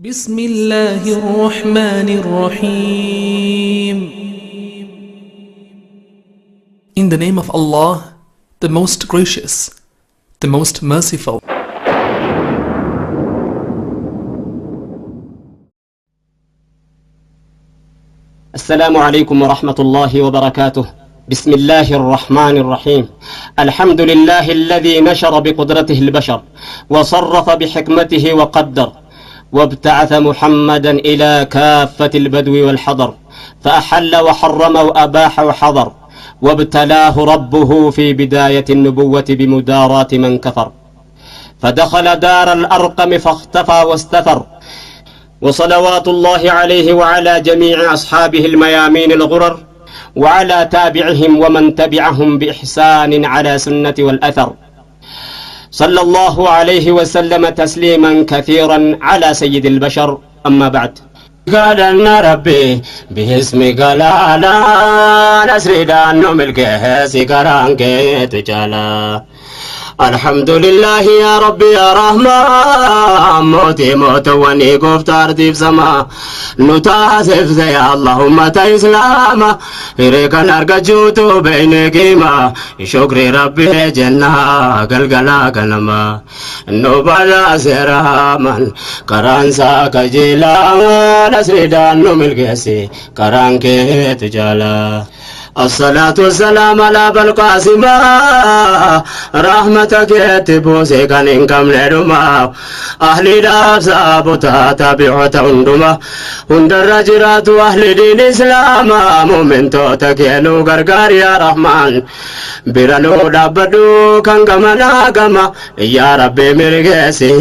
بسم الله الرحمن الرحيم. In the name of Allah, the most gracious, the most merciful. السلام عليكم ورحمة الله وبركاته. بسم الله الرحمن الرحيم. الحمد لله الذي نشر بقدرته البشر وصرف بحكمته وقدر، وابتعث محمدا إلى كافة البدو والحضر، فأحل وحرم وأباح وحظر، وابتلاه ربه في بداية النبوة بمداراة من كفر، فدخل دار الأرقم فاختفى واستثر. وصلوات الله عليه وعلى جميع أصحابه الميامين الغرر، وعلى تابعهم ومن تبعهم بإحسان على سنة والأثر. صلى الله عليه وسلم تسليما كثيرا على سيد البشر. أما بعد، قال لنا ربي باسمك لا لا نسرد ملك سكران كتجالا. الحمد لله يا ربي يا رحمن، موتي موت وني قفتار ديب سما نتاسف زي اللهم تإسلام إريكا نرقى جوتو بين قيمة شكري ربي جنة قلقلا قلما نبالا سراما كران ساكجيلا نسردان نملكسي كران كتجالا. الصلاة والسلام على أبا القاسم رحمتك تبوسي كان إنكم لرما أهل الأبساب تابعة هندما هند الرجرات أهل دين إسلام مؤمن توتك ينو غرغر يا رحمن برانو دابدو كان كما ناغما يا ربي مرغسي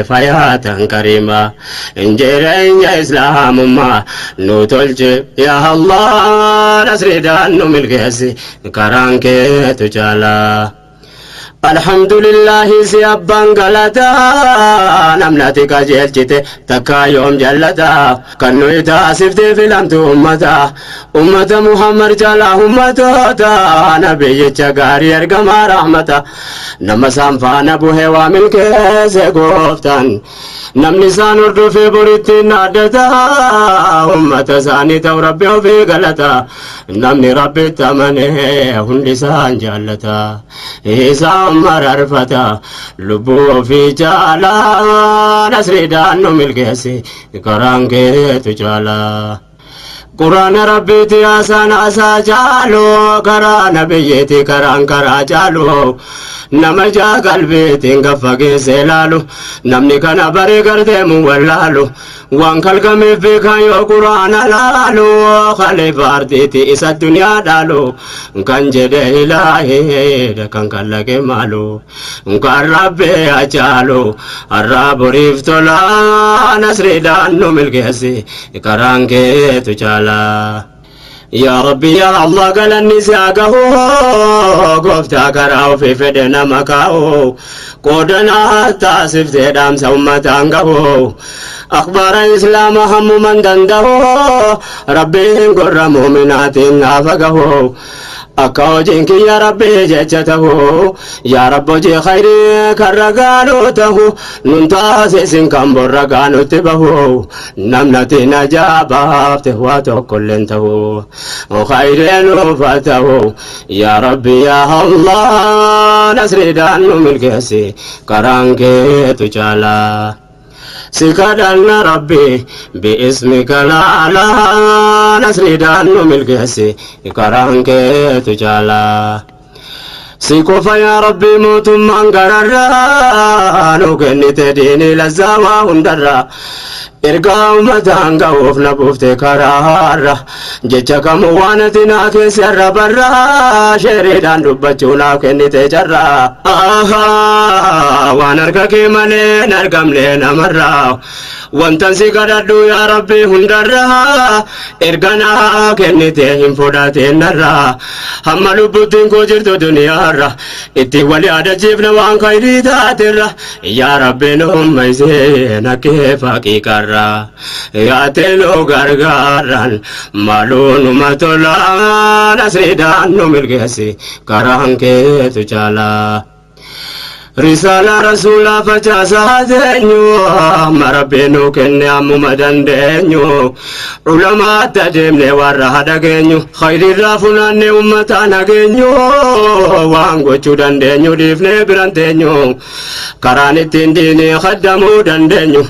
فياتا كريما إنجيرين يا إسلام ما نوتولج يا الله نسردان نملكسي كران كتجالا. الحمد لله سي أبان غلطا نمناتي كجيلتي تكا يوم جلتا كنو يتاسفتي في لمت أمتا أمة محمد جلا أمتا نبي چغاري أرغما رحمتا نما سامفانا بوهي وامل كيسي غوفتان نمني سانور في بريتي نادتا أمة ساني تو ربي في غلطا نمني ربي تمني هندي سان جلتا إيسا مررفتا لبو في جالا نسردان ملكسي كران كتجالا. قرآن ربي تياسان أسا جالو كران بيتي كران كرا جالو نمجا قلبي تنقفق سلالو نمني كان بري قردي مولالو وان كالقمي في كان قرآن لالو خلي فارديتي إسا الدنيا دالو كان جده إلهي كان كالك مالو كان ربي أجالو الرب ريفتلا نسري دانو ملكسي كران كتجالو. يا ربي يا الله قال النساء قفتا كراو في فدنا مكاو قودنا تاسف تدام سومة أنقهو أخبار الإسلام هم من دنده ربي قر مؤمنات نافقه akka hojiin kiyya rabbii jecha ta'u yaa rabbi hojii khayrii kan ragaanuu ta'u nun taasisin kan borragaanutti bahu namnati najaa baafte waa tokkolleen ta'u khayree nuufa ta'u yaa rabbi yaa Allah nasriidhaan nu milkeessi karaan keetu caalaa. سكدنا ربي باسمك لا لا نسردان ملكسي كران كتجالا. سيكوفا يا ربي موت من قرر نوكني تديني لزاوا هندرا ergaa uummataan ga'uuf na buufte karaarra jecha kamuu waan ati naa keessarra barra sheeriidhaan dubbachuu naaf kennite jarra waan harka kee malee hin argamne namarra wantan si kadhadhu yaa rabbi hundarra erga naa kennite hin fudhateen narra hamma lubbuttiin koo jirtu duniyaarra ittiin wal yaadachiifna waan khayrii taaterra yaa rabbi nu ummaysee nakkee faqiiqarra yaatelo gargaaran maluun matola nasriidhaan nu milkeessi karaan keetu caalaa. Risaalaa rasuulaa facaasaa teenyu amma rabbiin nuu kenne ammuma dandeenyu ulamaatti adeemne warra hadhageenyu khayriirraa funaanne ummataa nageenyu waan gochuu dandeenyu dhiifnee biran teenyu karaan ittiin diinii khaddamuu dandeenyu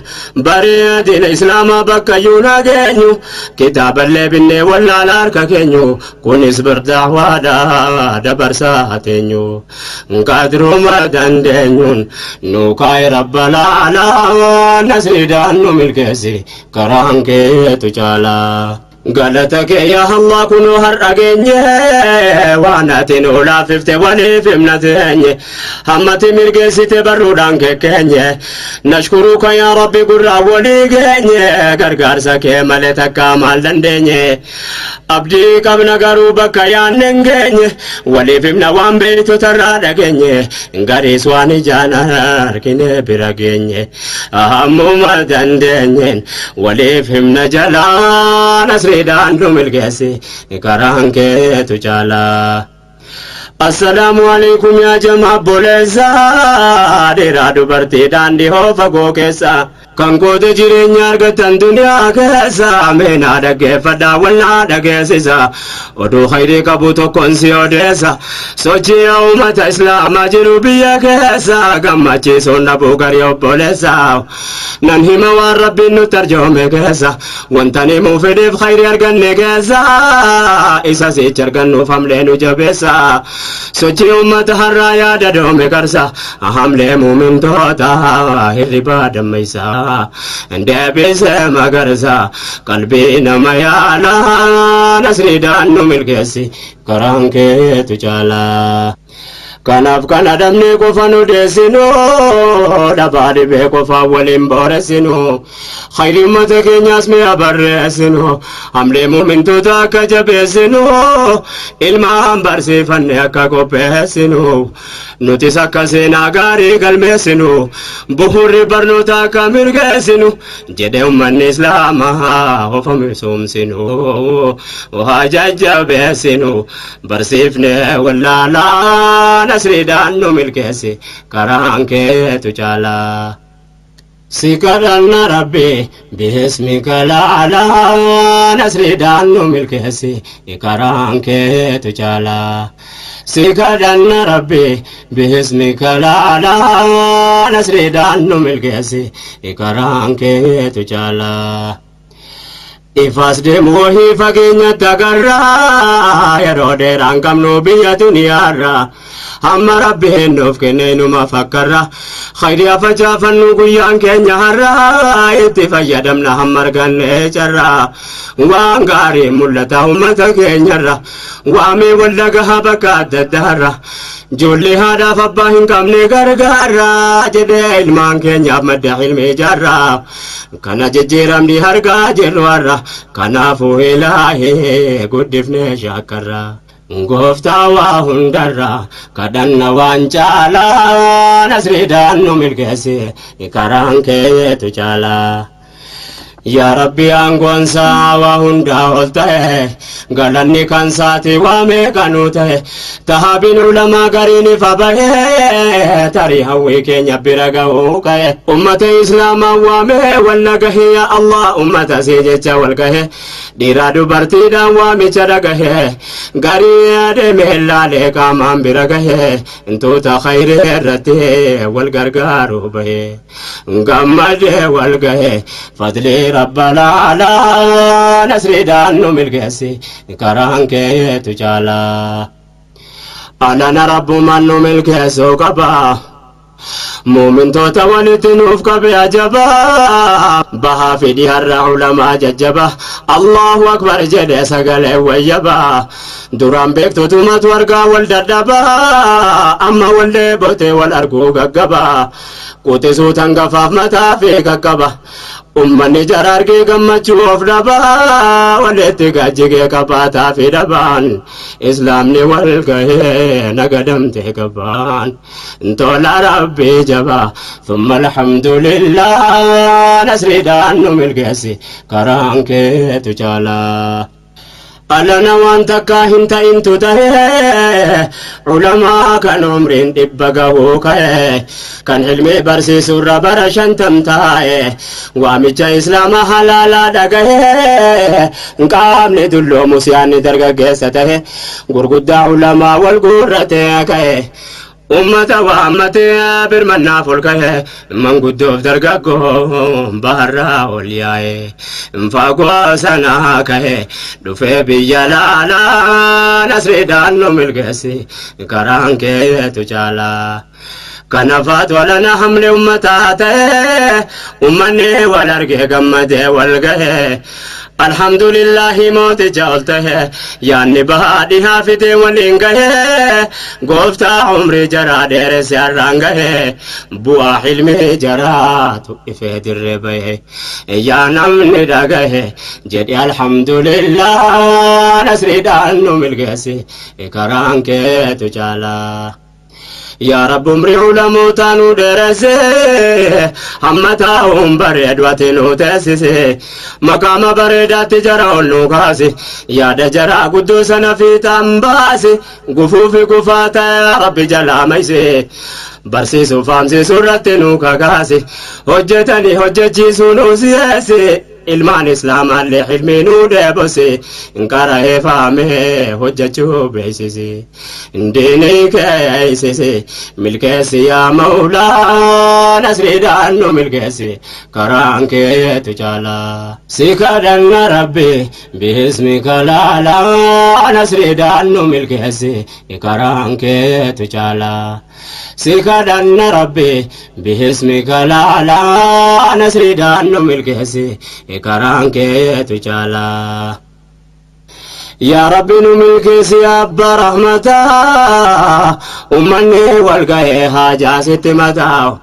baree diina islaamaa bakkayyuu nageenyu kitaaballee binnee wallaala harka keenyu kunis birdaawaadha dabarsaa teenyu qadruma dandeenyuun nu kaa'e rabbalaalaa nasriidhaan nu milkeessi karaan keetu caalaa. Galata kee yaa Allah kunoo har'a geenye waan ati nu laaffifte waliif himna teenye hammati mirgeessite barruudhaan kekkeenye nashkuruka yaa rabbi gurraa walii geenye gargaarsa kee malee takkaa maal dandeenye abdii qabna garuu bakka yaanne hin geenye waliif himna waan beektotarraa dhageenye gariis waan ijaan argine bira geenye ammuma dandeenyeen waliif himna jalaa nasriidhaan nu milkeessi karaan keetu caalaa. Assalaamu alaikum yaa jamaa obboleessa dhiiraa dubartiidhaan dhihoo fagoo keessa kan goote jireenya argattan duniyaa keessa meenaa dhaggeeffadhaa walnaa dhageessisa oduu khayrii qabu tokkoon si odeessa sochii uummata islaamaa jiru biyya keessa gammachiisuun dhabuu garii obboleessa nan hima waan rabbiin nutti arjoome keessa wanta himuu fedheef khayrii arganne keessa isa sichi argannuuf hamlee nu jabeessa sochii uummata har'aa yaada doome qarsa hamlee muumintoota hirribaa dammaysa deebise magarsa qalbii nama yaala nasriidhaan nu milkeessi karaan keetu caalaa. Kanaaf kana dhabnee qofa nu deessinu dhabaa dhibee qofa waliin booressinu khayri ummata keenyaas mi'a barreessinu hamlee muumintoota akka jabeessinu ilmaan barsiifanne akka qopheessinu nutis akka seenaa gaarii galmeessinu bu'uurri barnoota akka mirgeessinu jedhe ummanni islaamaa of misoomsinu haa jajjabeessinu barsiifne wallaalaa nasriidhaan nu milkeessi karaan keetu caalaa. Si kadhanna rabbi biismika laalaa nasriidhaan nu milkeessi karaan keetu caalaa. Si kadhanna rabbi biismika laalaa nasriidhaan nu milkeessi karaan keetu caalaa. Ifaas deemu wahii fageenyatti agarraa yeroo dheeraan qabnu biyya duniyaarra hamma rabbiin nuuf kenne numa fakkarra khayrii facaafannu guyyaan keenya har'a itti fayyadamna hamma arganne carra waan gaarii mul'ata ummata keenyarra waamee wallagaha bakka adda addaarra ijoollee haadhaaf abbaa hin qabne gargaarra jedhee ilmaan keenyaaf madda ilmi ijaarra kana jijjiiramni argaa jirru har'a kanaafuu ilaahee guddifnee shaakkarra. Gooftaa waa hundarra kadhanna waan caalaa nasriidhaan nu milkeessi karaan keetu caalaa. Yaa Rabbi aangoonsaa waa hundaa ol ta'e galanni kan saati waa meeqanuu ta'e tahabiin ulamaa gariin ifa bahee tarii hawwii keenya bira ga'uu ka'e ummata islaamaa waamee wal gahe yaa Allah ummata sii jecha wal gahe dhiiraa dubartiidhaan waamicha dhagahe garii adeemee laalee qaamaan bira gahe intuuta khayrii irratti wal gargaaru bahe gammadee wal gahe fadlii rabbalaalaa nasriidhaan nu milkeessi karaan keetu caalaa. Alana rabbumaan nu milkeessuu qaba. Muumintoota walitti nuuf qabe ajaba. Bahaa fi dhiharra ulamaa jajjaba. Allahu akbar jedhe sagalee wayyaba. Duraan beektotumatu argaa wal dadhaba. Amma wal dheebotee wal arguu gaggaba. Quxisuu tangafaaf mataa fi qaqqaba. Ummanni jara argee gammachuu of dhaba. Walitti gajjigee qabaataa fi dhabaan. Islaamni wal gahee nagadamte qabaan. Tola rabbii jaba. Thumma alhamdulillah nasriidhaan nu milkeessi karaan keetu caalaa. Alana waan takkaa hin ta'intu tahe, ulamaa kan umriin 100 gahuu ka'e, kan ilmii barsiisurra bara 50 taa'e, waamicha islaama halaalaa dhagahe, qaamni dulloomus yaanni dargaggeessa tahe, gurguddaa ulamaa wal guurratee ka'e, ummata waammatee birmannaaf ol ka'e, manguddoof dargaggoo baharraa ol yaa'e, fagoo sanaa ka'e dhufee biyya laalaa, nasriidhaan nu milkeessi, karaan keetu caalaa. Kanafaat walana hamle ummataa ta'e, ummanni wal argee gammadee wal gahe, alhamdulillahi mooticha ol tahe, yaanni bahaa dhihaa fidee waliin gahe, gooftaa umrii jaraa dheeresse har'aan gahe, bu'aa ilmii jaraatu ifee dirree bahe, yaa namni dhagahe jedhi alhamdulillah, nasriidhaan nu milkeessi, karaan keetu caalaa. Yaa Rabbi, umrii ulamootaa nu dheeresse, hamma taa'uun bareedu ati nu teessise, maqaama bareedaatti jara ol nu kaasi, yaada jaraa guddoo sana fiixaan baasi, gufuu fi gufaa ta'e Rabbi jalaa mayse, barsiisuu faamsiisuu irratti nu kakaasi, hojjetanii hojjechiisuu nu si'eessi, ilmaan islaamaallee ilmii nu deebose, qara'ee faamee hojjechuu beeksisi, diinii keeysisi milkeessi, yaa mawlaa, nasriidhaan nu milkeessi, karaan keetu caalaa. Si kadhanna Rabbi biismika laalaa, nasriidhaan nu milkeessi, karaan keetu caalaa. Si kadhanna Rabbi biismika laalaa, nasriidhaan nu milkeessi, karaan keetu caalaa. Yaa Rabbi, nu milkeessi, abbaa rahmataa, ummanni wal ga'ee haajaa sitti mataa,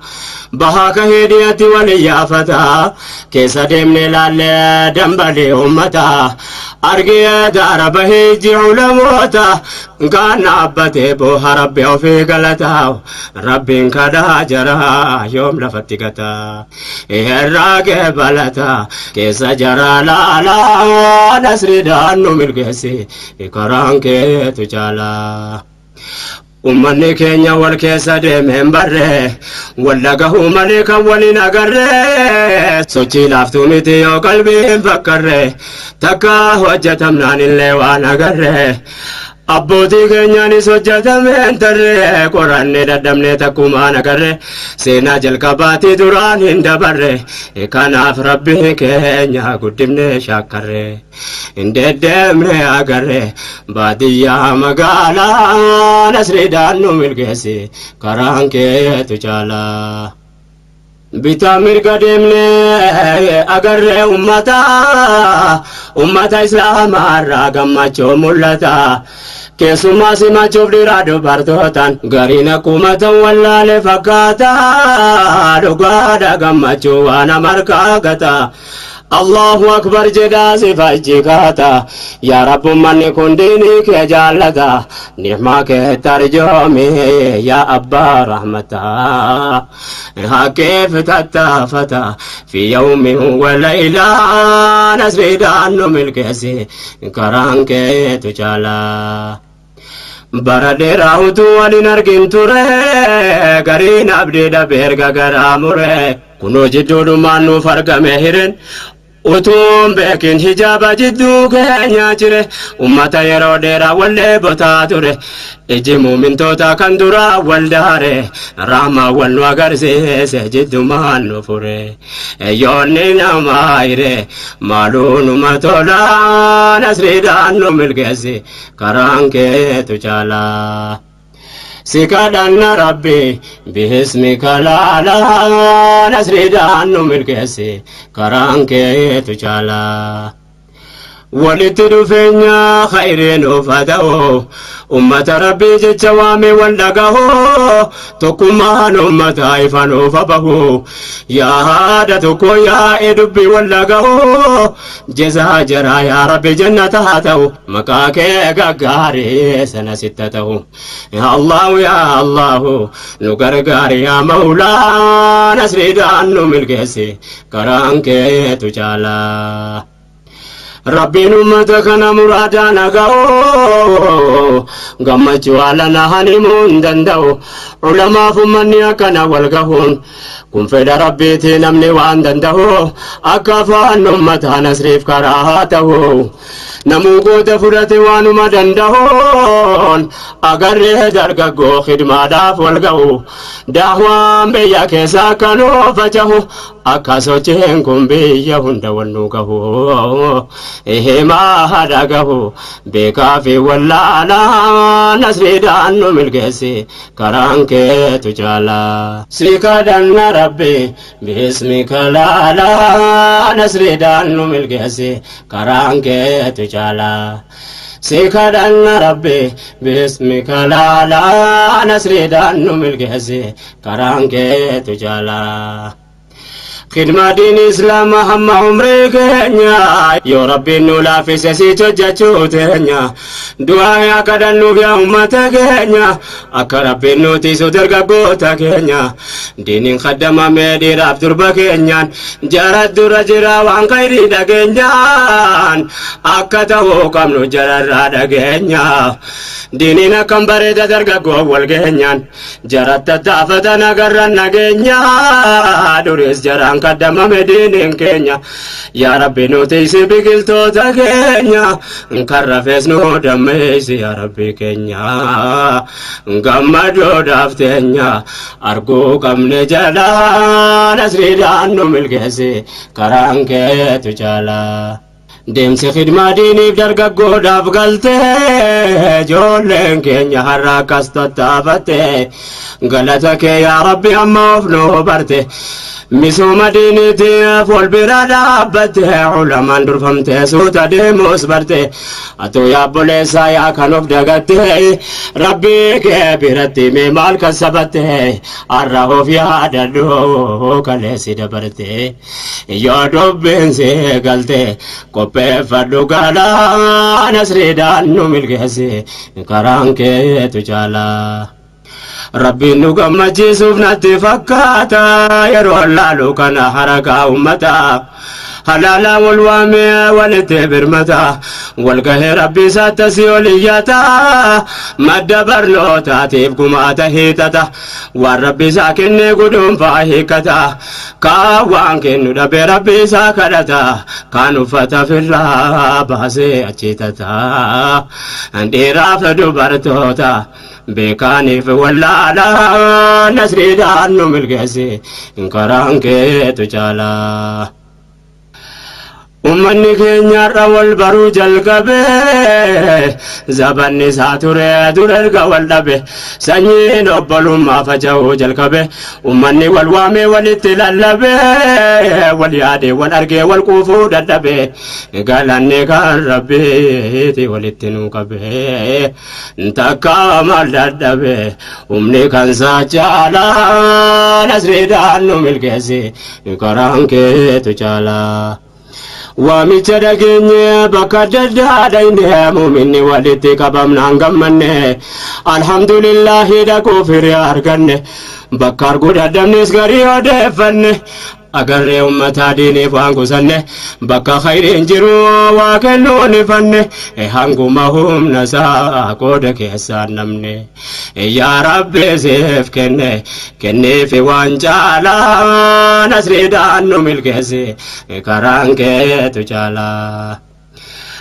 bahaa kahee dhiyatti wal iyyaafataa, keessa deemne laallee dambalee ummataa argee daara bahee ijji ulamoota kaan dhaabbatee booha, Rabbi ofii galataa, Rabbiin kadhaa jaraa yoom lafatti gataa, herraa balataa keessa jaraa laalaa, nasriidhaan nu milkeessi, karaan keetu caalaa. Ummanni keenya wal keessa deemeen barree, wal dhagahuu malee kan waliin agarree, sochii laaftuu miti yoo qalbiin fakkarree, takka hojjetamnaan illee waan agarree, abbootii keenyaanis hojjetameen tarree, qoranne dadhabne takkumaan agarre, seenaa jalqabaatii duraan hin dabarre, kanaaf Rabbi keenya guddifne shaakkarre, hin deddeemne agarre baadiyyaa magaalaa, nasriidhaan nu milkeessi, karaan keetu caalaa. Bitaa mirga deemne agarree ummata, ummata islaamaarraa gammachuu mul'ata. Keessumaa simachuuf dhiiraa dubartootaan gariin akkuma ta'u wallaale fakkaata, dhugaadha gammachuu waan amarkaa gata. Allahu akbar jedhaa si fajjikaata, yaa Rabbi, ummanni kun diinii kee jaallata, ni'maa kee tarjoomi, yaa abbaa rahmataa, haqeef tattaafata fi yawmin wa laylaa, nasriidhaan nu milkeessi, karaan keetu caalaa. Bara dheeraa utuu waliin argin ture, gariin abdii dhabe erga garaa mure, kunoo jidduudhumaan nuuf argame hireen, utuun beekin hijaaba jidduu keenya jire, ummata yeroo dheeraa wallee botaa ture, iji muumintoota kan duraa wal daare, rahmaa wal nu agarsiise, jiddumaan nu fure, yoonni namaa hire maaluu numa tola, nasriidhaan nu milkeessi, karaan keetu caalaa. Si kadhanna Rabbi biismika laalaa, nasriidhaan nu milkeessi, karaan keetu caalaa. Walitti dhufeenya khayriin nuuf haa ta'u, ummata Rabbii jecha waame wal dhagahu, tokkummaan ummata ifa nuuf haa bahu, yaada tokko yaa'ee dubbii wal dhagahu, jazaa jaraa yaa Rabbi jannata haa ta'u, maqaa kee gaggaarii sana sitta ta'u. Yaa Allahu, yaa Allahu, nu gargaari, yaa Mawlaa, nasriidhaan nu milkeessi, karaan keetu caalaa. Rabbiin ummata kana muraadaan aga'u gammachuu haala nahan himuu hin danda'u. Ulamaaf ummanni akkana wal gahuun kun fedha Rabbiiti, namni waan danda'u akka afaan ummataa nasriif karaa haa ta'u. Namuu qooda fudhate waanuma danda'uun agarree dargaggoo khidmaadhaaf wal ga'u. Daawaan biyya keessa akka nuu faca'u, akka sochiin kun biyya hunda wal nuu gahu. Himaa haadha gahu beekaa fi wallaalaa, nasriidhaan nu milkeessi, karaan keetu caalaa. Si kadhanna Rabbi bismika laalaa, nasriidhaan nu milkeessi, karaan keetu caalaa. Si kadhanna Rabbi bismika laalaa, nasriidhaan nu milkeessi, karaan keetu caalaa. Khidmaa diin Islaamaa hamma umrii keenya, yoo Rabbiin nu laaffise siit hojjechuu teenya. Du'aa yaa kadhannuuf yaa ummata keenya, akka Rabbiin nu tiisu dargaggoota keenya. Diiniin kaddamamee dhiiraaf durba keenyaan, jara dura jira waan khayrii dhageenyaan, akka ta'uu qabnu jararraa dhageenya. Diiniin akkam bareeda dargaggoo wal geenyaan, jara tattaafatan agarran nageenya. Duris jaraan kaddamame diiniin keenya. Yaa Rabbi, nu tiisi biqiltoota keenya, kan rafees nu dammeessi. Yaa Rabbi keenya, gammadoodhaaf teenya arguu qabne jalaa, nasriidhaan nu milkeessi, karaan keetu caalaa. Deemsi khidmaa diiniif dargaggoodhaaf galtee, ijoolleen keenya har'a akkas tattaafatte, galata kee yaa Rabbi amma of nuu barte. Misooma diiniitiif wal bira dhaabbatte, ulamaan durfamte suuta deemuus barte. Atoo yaabboleessaa yaa kan of dagatte, Rabbii kee biratti mee maal kan sabatte? Har'a of yaadadhu, kaleessi dabarte. Yoo dubbiin si galte qopheeffadhu galaa, nasriidhaan nu milkeessi, karaan keetu caalaa. Rabbiin nu gammachiisuuf natti fakkaata yeroo laalu kana harakaa ummataa. Halaalaa wal waamee walitti birmata, wal gahee Rabbi isaatti asii ol iyyata, madda barnootaatiif gumaata hiixata, waan Rabbi isaa kennee guduunfaa hiikkata, kaan waan kennu dhabee Rabbi isaa kadhata, kaan uffata firraa baasee achiitata. Dhiiraaf dubartoota, beekaaniif wallaalaa, nasriidhaan nu milkeessi, karaan keetu caalaa. Ummanni keenya har'a wal baruu jalqabe, zabanni isaa ture dur erga wal dhabe, sanyiin obbolummaa faca'uu jalqabe, ummanni wal waamee walitti lallabe, wal yaade wal argee wal quufuu dadhabe, galanni kan Rabbiiti walitti nu qabe. Takka maal dadhabe, humni kan isaa caalaa, nasriidhaan nu milkeessi, karaan keetu caalaa. Waamicha dhageenye bakka adda addaa dhayne, muuminni walitti qabamnaan gammanne, alhamdulillahi dhaquuf hiree arganne, bakka arguu dadhabnes garii odeeffanne, agarree ummataa diiniif waan kusanne, bakka khayriin jiru waa kennuun ifanne, hanguma humna isaa qooda keessaan namne. Yaa Rabbi, siif kenne kenniifi waan caalaa, nasriidhaan nu milkeessi, karaan keetu caalaa.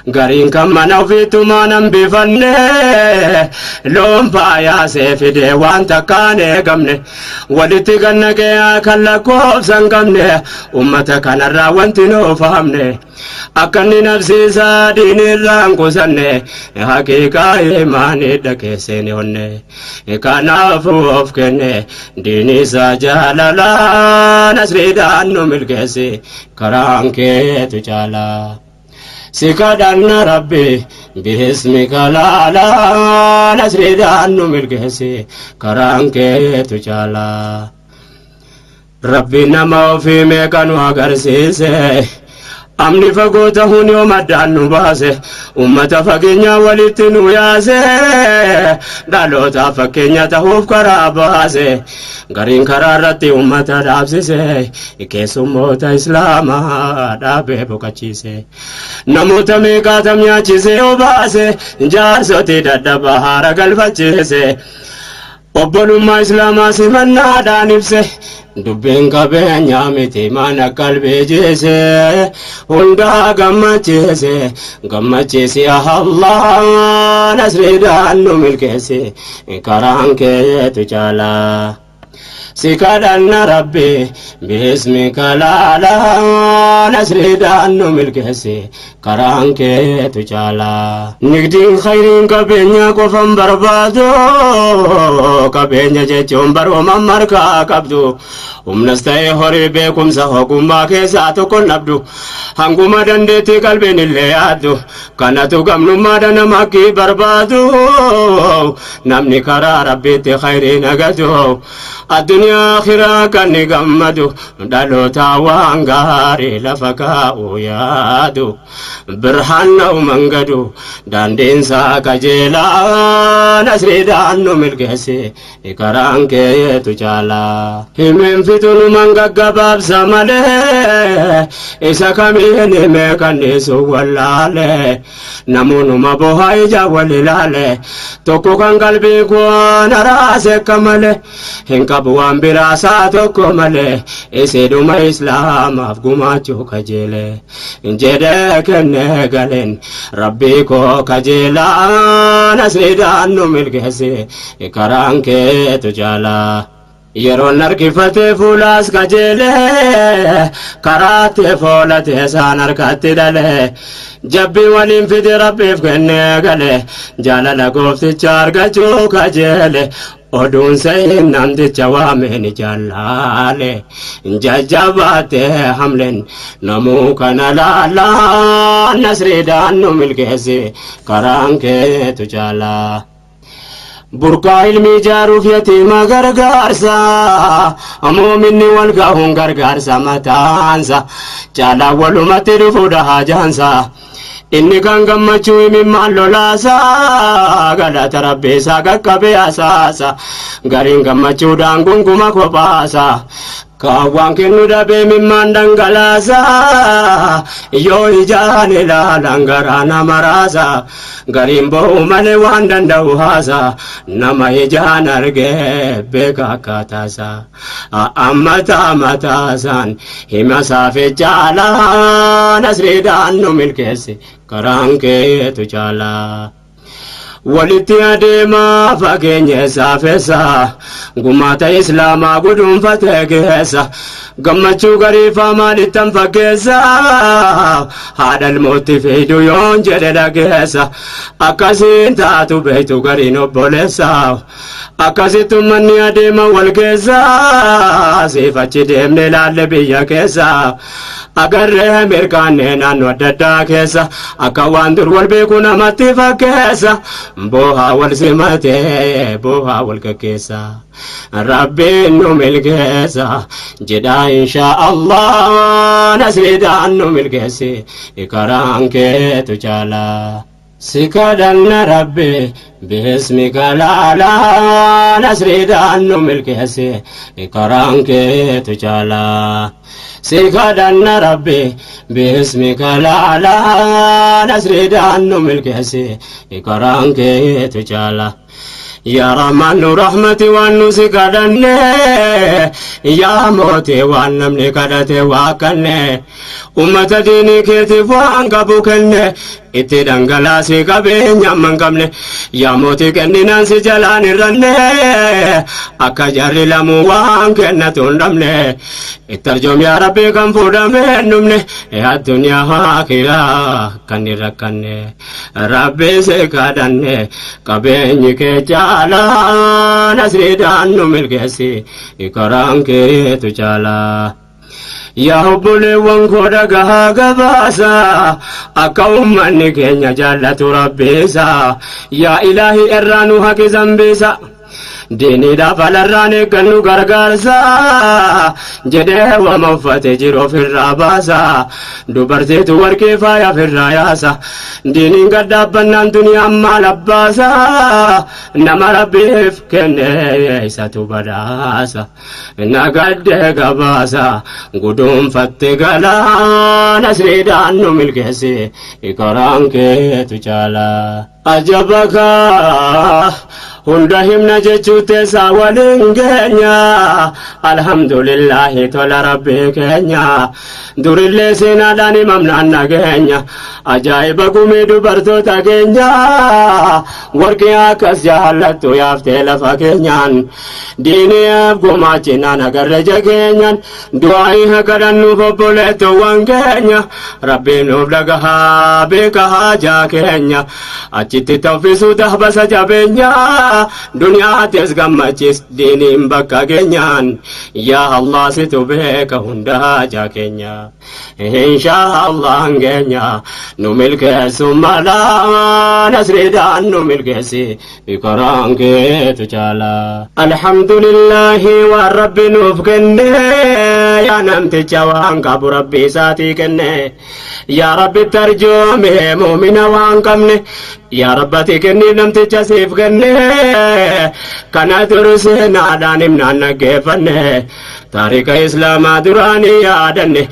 Gariin kan mana ofiittumaan hambifanne, loon faayaasee fidee waan takkaan eegamne, walitti gannaqee kan lakkoofsa hin qabne, ummata kanarraa wanti nuuf hamne, akka inni nafsiisaa diinirraa hin qusanne, haqiiqaa imaanidha keesseen onne. Kanaafuu of kenne diinisaa jaalalaa, nasriidhaan nu milkeessi, karaan keetu caalaa. Si kadhanna Rabbi bismika laalaa, nasriidhaan nu milkeessi, karaan keetu caalaa. Rabbi nama ofii meeqa nu agarsiise. Amni fagoo tahuun yoom addaan nu baase, ummata fageenyaa walitti nu yaase, dhalootaaf fakkeenya tahuuf karaa baase, gariin karaa irratti ummata dhaabsise, keessummoota islaamaa dhaabee boqachiise, namoota meeqaatam nyaachisee obaase, jaarsotii dadhabaa haara galfachiise, obbolummaa islaamaa simannaadhaan ibse. Dubbiin qabeenyaa miti, mana qalbii jeese, hundaa gammachiise, gammachiisi. Allah, nasriidhaan nu milkeesse, karaan keetu caalaa. Si kadhanna Rabbi, bismika laalaa, nasriidhaan nu milkeesse, karaan keetu caalaa. Nigdiin khayriin qabeenya qofan barbaadu, qabeenya jechuun barooma markaa qabdu, humnas ta'e horii, beekumsa ogummaa keessaa tokko dhabdu, hanguma dandeettii qalbiin illee yaaddu, kanatu gamnummaadha nama akki barbaadu. Namni karaa Rabbiitti khayriin agatu, addunyaa akhiraa kan ni gammadu, dhaloota waan gaarii lafa kaa'u yaadu, birhaan na'u mangadu, daandiinsaa qajeelaa, nasriidhaan nu milkeesse, karaan keetu caalaa. Himeen fixunuman gaggabaabsa malee, isa kamiin himee kanniisu wallaale, namoonuma bohaa ija wal ilaale, tokko kan qalbii koo naraase akka malee, hin qabu waan biraasaa tokko malee, isidhuma islaamaaf gumaachuu kajeele jedhee kennee galeen Rabbii koo kajeelaa, nasriidhaan nu milkeesse, karaan keetu caalaa. Yeroon harkifatee fuulaas kajeelee, karaatti foolatee isaan harkatti dhalee, jabbii waliin fide Rabbiif kennee gale, jaalala goofticha argachuu kajeele, oduun sa'in namticha waameen jallaale, jajjabaatee hamleen namuu kana laalaa, nasriidhaan nu milkeesse, karaan keetu caalaa. Burqaa ilmi ijaaruuf yatiima gargaarsa, muuminni wal gahuun gargaarsa mataansa, caalaa walumatti dhufuudha hajaansa. Inni kan gammachuu imimmaan lolaasa, galata Rabbiisaa qaqqabee asaasa, gariin gammachuudhaan gunguma kophaasa. Kaawwaan kennu dhabee mimmaan dhangalaasa, yoo ijaan ilaalan garaa nama raasa, gariin bo'u malee waan danda'u haasa, nama ijaan argee beeka akkaataasa. Ammataa mataasaan hima saafe caalaa, nasriidhaan nu milkeesse, karaan keetu caalaa. Walitti adeemaa fageenya isaa feessa, gumaata islaamaa guduunfatee keessa, gammachuu gariifaa maalittan fakkeessa, haadha ilmootti fiidu yoon jedhe dhageessa, akkasiin taatu beektu gariin obboleessa, akkasitti ummanni adeema wal keessa, siif achi deemne ilaalle biyya keessa, agarree mirkaannee naannoo adda addaa keessa, akka waan dur wal beeku namatti fakkeessa, boohaa wal simatee boohaa wal gaggeessa. Rabbiin nu milkeessa jedha, inshaa Allah, nasriidhaan nu milkeessi, karaan keetu caalaa. Si kadhanna Rabbi, bismika laalaa, nasriidhaan nu milkeessi, karaan keetu caalaa. Si kadhanna Rabbi, bismika laalaa, nasriidhaan nu milkeessi, karaan keetu caalaa. Yaa Rahmaan, nu rahmati waan nu si kadhanne, yaa mootii, waan namni kadhate waa kanne, ummata diinii keetiif waan qabu kenne, itti dhangalaasii qabeenya amma hin qabne, yaa mootii, kenninaan si jalaan irranne, akka jarri lamuu waan kennatu hin dhabne, itti arjoom yaa Rabbii, kan fuudhamee hin dhumne, addunyaa akiraa kan hin rakkanne. Rabbi si kadhanne, qabeenyi kee caalaa, nasriidhaan nu milkeessi, karaan keetu caalaa. Yaa obboleewwan koo, dhagahaa gabaasa, akka ummanni keenya jaallatu Rabbiisa, yaa Ilaahi, irraa nu haqi zambiisa. Diiniidhaaf alarraan eeggannu gargaarsa jedhee wama uffate jiru ofirraa baasa. Dubartiitu warqee faaya ofirraa yaasa. Diiniin gad dhaabbannaan duniyaan maal abbaasa. Nama Rabbiif kenne isatu badhaasa. Nagaddee gabaasa guduunfatte galaa nasriidhaan nu milkeessi karaan keetu caala. Ajabaka hunda himna jechuu teessaa waliin geenya, alhamdulillahi tola Rabbii keenya, durillee seenaadhaan himamnaan nageenya. Ajaa'iba gumii dubartoota keenya, warqii akkas jaallattu yaaftee lafa keenyaan, diiniif gumaachinaan agarre jageenyaan. Du'aa'ii kadhannuuf obboleettoowwan keenya, Rabbiin nuuf dhagahaa beeka haajaa keenya. Achitti tawfisuu dahbasa jabeenya, duniyaattis gammachiis diiniin bakka keenyaan. Yaa Allah, situ beeka hunda haajaa keenya, inshaa Allah keenya nu milkeessu mala, nasriidhaan nu milkeessi karaan keetu caala. Alhamdulillahi waan Rabbi nuuf kenne, yaa namticha waan qabu Rabbi isaatii kenne, yaa Rabbi tarjoome muumina waan qabne, yaa Rabbati kenniif namticha siif kenne. Kana dur seenaadhaan himnaan dhaggeeffanne, taarika Islaamaa duraanii yaadanne,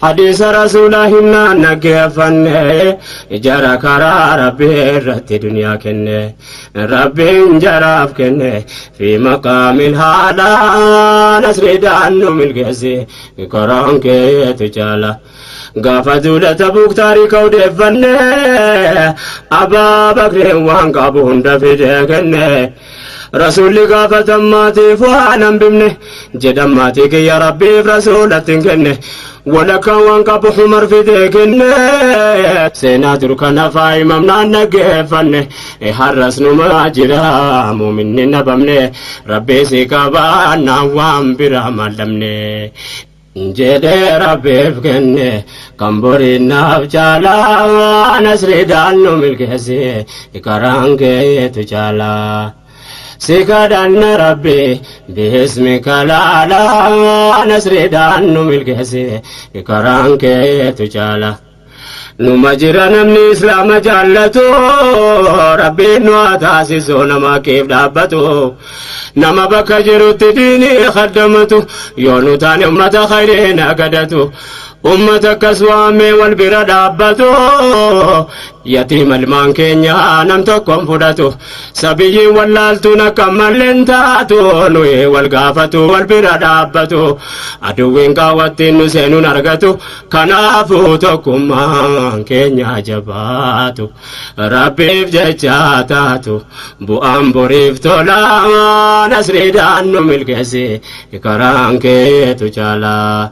hadiisa Rasuulaa himnaan dhaggeeffanne. Jara karaa Rabbii irratti duniyaa kenne, Rabbiin jaraaf kenne fi maqaamil haadhaa, nasriidhaan nu milkeessi karaan keetu caala. Gaafa duula Tabuuk taarika odeeffanne, Abaa Bakreen waan qabu hunda fidee kenne. Rasuulli gaafatan maatiif waan hambifne jedhan, maatii kiyya Rabbiif Rasuulatti hin kenne. Walakkaan waan qabu Umar fidee kenne. Seenaa dur kana faayimamnaan dhaggeeffanne, har'as numa jira muuminni nabamne. Rabbii si qabaannaan waan biraa maallamne jedhee Rabbiif kenne, kan boriinaaf caalaa, nasriidhaan nu milkeessi karaan keetu caalaa. Si kadhanna Rabbi bismika laalaa, nasriidhaan nu milkeessi karaan keetu caala. Numa jira namni Islaama jaallatu, Rabbiin nu haa taasisu nama keef dhaabbatu, nama bakka jirutti diinii khaddamatu, yoo nu taane ummata khayriin agadatu, ummata akkas waamee wal bira dhaabbatu. Yatiima ilmaan keenya nam tokkoon fudhatu, sabiyyiin wallaaltuun akka malleen taatu, nuyi wal gaafatu, wal bira dhaabbatu, aduwwiin qaawwattiin nu seenuun argatu. Kanaafuu tokkummaan keenya jabaatu, Rabbiif jecha taatu, bu'aan boriif tola, nasriidhaan nu milkeessi karaan keetu caalaa.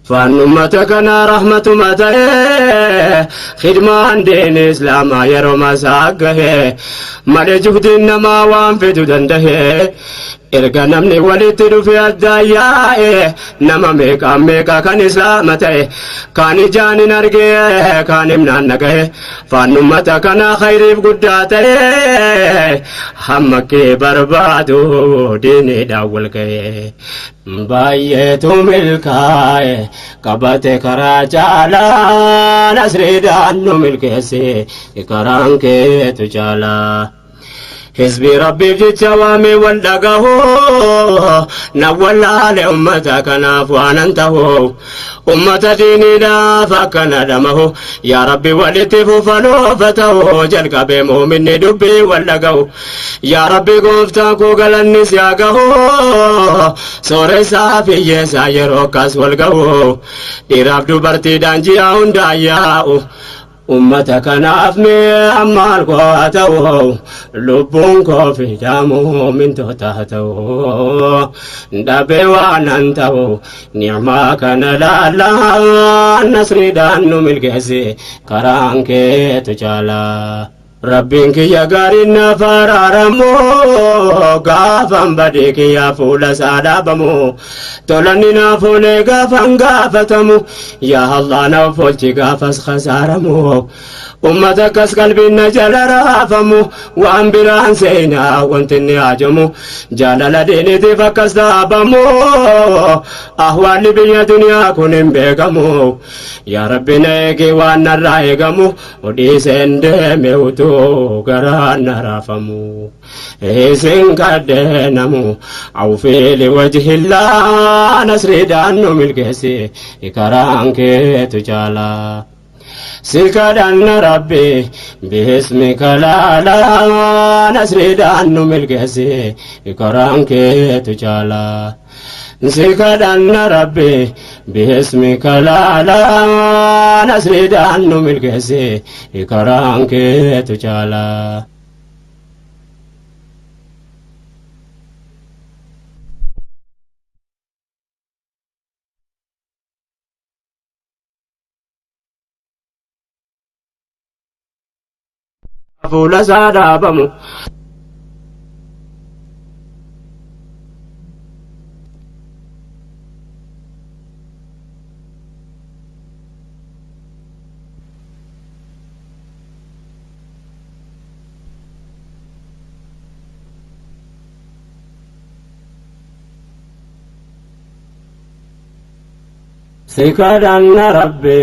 Faannummata kana rahmatuma ta'e, khidmaan diin Islaamaa yeroo masaa gahe malee, juhdiin namaa waan fidu dandahe. Erga namni walitti dhufe addaan yaa'e, nama meeqaan meeqa kan Islaama ta'e, kaan ijaan hin argee, kaan himnaan dhagahe. Faannummata kana khayriif guddaa ta'e, hamma kee barbaadu diiniidhaan wal ga'e. Baay'eetu milkaa'e qabate karaa caalaa, nasriidhaan nu milkeessi karaan keetu caalaa. Hizbi Rabbiif jecha waamee wal dhagahu, na wallaale ummata kanaaf waanan tahu, ummata diiniidhaaf akkana dhamahu. Yaa Rabbi, walitti fufanoofa ta'u, jalqabee muuminni dubbii wal dhagahu. Yaa Rabbi gooftaa koo, galannis yaa gahu, sooressaa fi hiyyeessaa yeroo akkas wal gahu, dhiiraaf dubartiidhaan ji'a hundaa yaa'u. Ummata kanaaf mee ammaal koo haa ta'u, lubbuun koo fidaamu mintoota haa ta'u, dhabee waan an ta'u ni'maa kana laalaa, nasriidhaan nu milkeessi karaan keetu caalaa. Rabbiin kiyya gaariin naaf araaramu gaafan badee kiyya fuula isaa dhaabamu tolanni naaf oolee gaafan gaafatamu yaa Allah naaf oolchi gaafas khasaaramu ummata akkas qalbiin na jala raafamu waan biraan seenaa wanti inni haajamu jaalala diiniitiif akkas dhaabamu ahwaalli biyya duniyaa kun hin beekamu yaa Rabbi na eegi waan narraa eegamu Odhiiseen deeme utuu garaan na raafamu. Isin kadheenamu awfiili wajhillaa nasriidhaan nu milkeessi karaan keetu caalaa. Si kadhanna Rabbi bismika laalaa nasriidhaan nu milkeessi karaan keetu caalaa. Si kadhanna Rabbi bismika laalaa nasriidhaan nu milkeessi karaan keetu caalaa. Fuula isaa dhaabamu. Si kadhanna Rabbi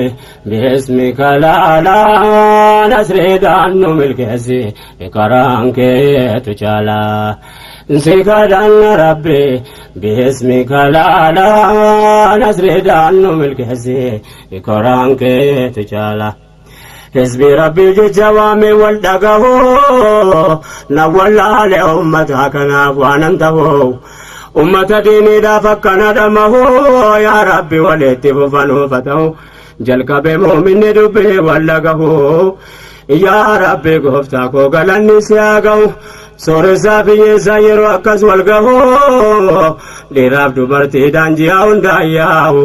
bismika laalaa nasriidhaan nu milkeessi karaan keetu caalaa. Si kadhanna Rabbi bismika laalaa nasriidhaan nu milkeessi karaan keetu caalaa. Hizbi Rabbii jecha waame wal dhagahu na wallaale ummata kanaaf waanan ta'u. Ummata diiniidhaaf akkana dhamahu yaa Rabbi walitti fufanuufa ta'u jalqabe muuminni dubbii wal dhagahu yaa Rabbi gooftaa koo galanni si haa ga'u sooressaa fi hiyyeessaa yeroo akkas wal gahu dhiiraaf dubartiidhaan ji'a hundaa yaa'u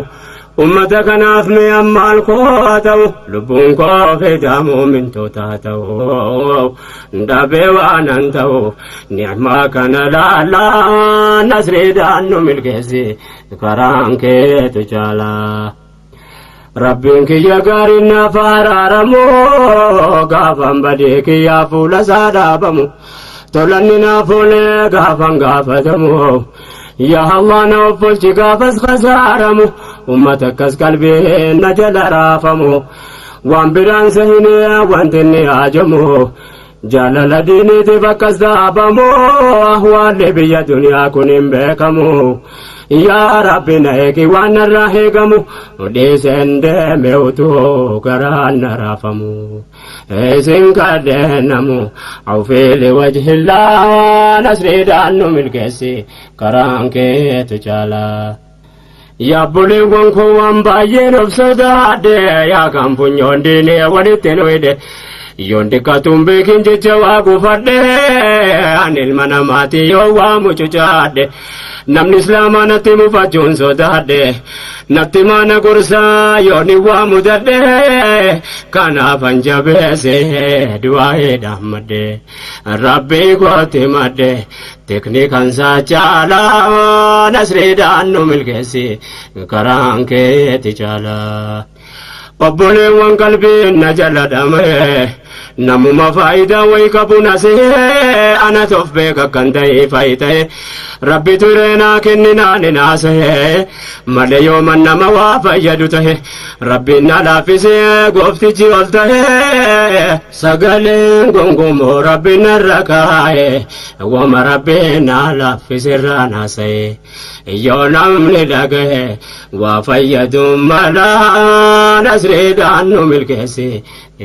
ummata kanaaf mee ammaal koo haa ta'u lubbuun koo fidaa muumintoota haa ta'u dhabee waanan ta'u ni'maa kana laalaa nasriidhaan nu milkeessi karaan keetu caalaa. Rabbiin kiyya gaariin naaf araaramu gaafan badee kiyyaa fuula isaa dhaabamu tolanni naaf oolee gaafan gaafatamu yaa Allah na offolchi gaafas khasaaramu ummata akkas qalbiin na jala raafamu waan biraan sahinee wanti inni haajamu jaalala diiniitiif akkas dhaabamu ahwaalli biyya duniyaa kun hin beekamu yaa Rabbi na eegi waan narraa eegamu dhiiseen deeme utuu garaan na raafamu isin kadheenamu awfiili wajhillaa nasriidhaan nu milkeessi karaan keetu caalaa. Yaabboleewwan koo waan baay'een of sodaadhe yaa kan funyoon diinee walitti nu hidhe yoon xiqqaatuun beekin jecha waa gufadhe ani ilma namaati yoo waa mucucaadhe namni islaamaa natti mufachuun sodaadhe natti maana gorsaa yoon waa mudadhe kanaafan jabeesse du'aa'eedhaan madde Rabbii kootti madde teknikan isaa caalaa nasriidhaan nu milkeessi karaan keeti caalaa. Obboleewwan qalbiin na jala dhame namuma faayidaa wayi qabu na sehe ana tof beeka kan ta'e faayi ta'e rabbi ture naa kenninaan naasee malee yooman nama waa fayyadu ta'e rabbiin na laaffisee gooftichi ol ta'e sagaleen gongomoo rabbi narra kaa'e wama rabbiin na laaffisirraa naasa'e yoo namni dhagahe waa fayyadu mala nasriidhaan nu milkeessi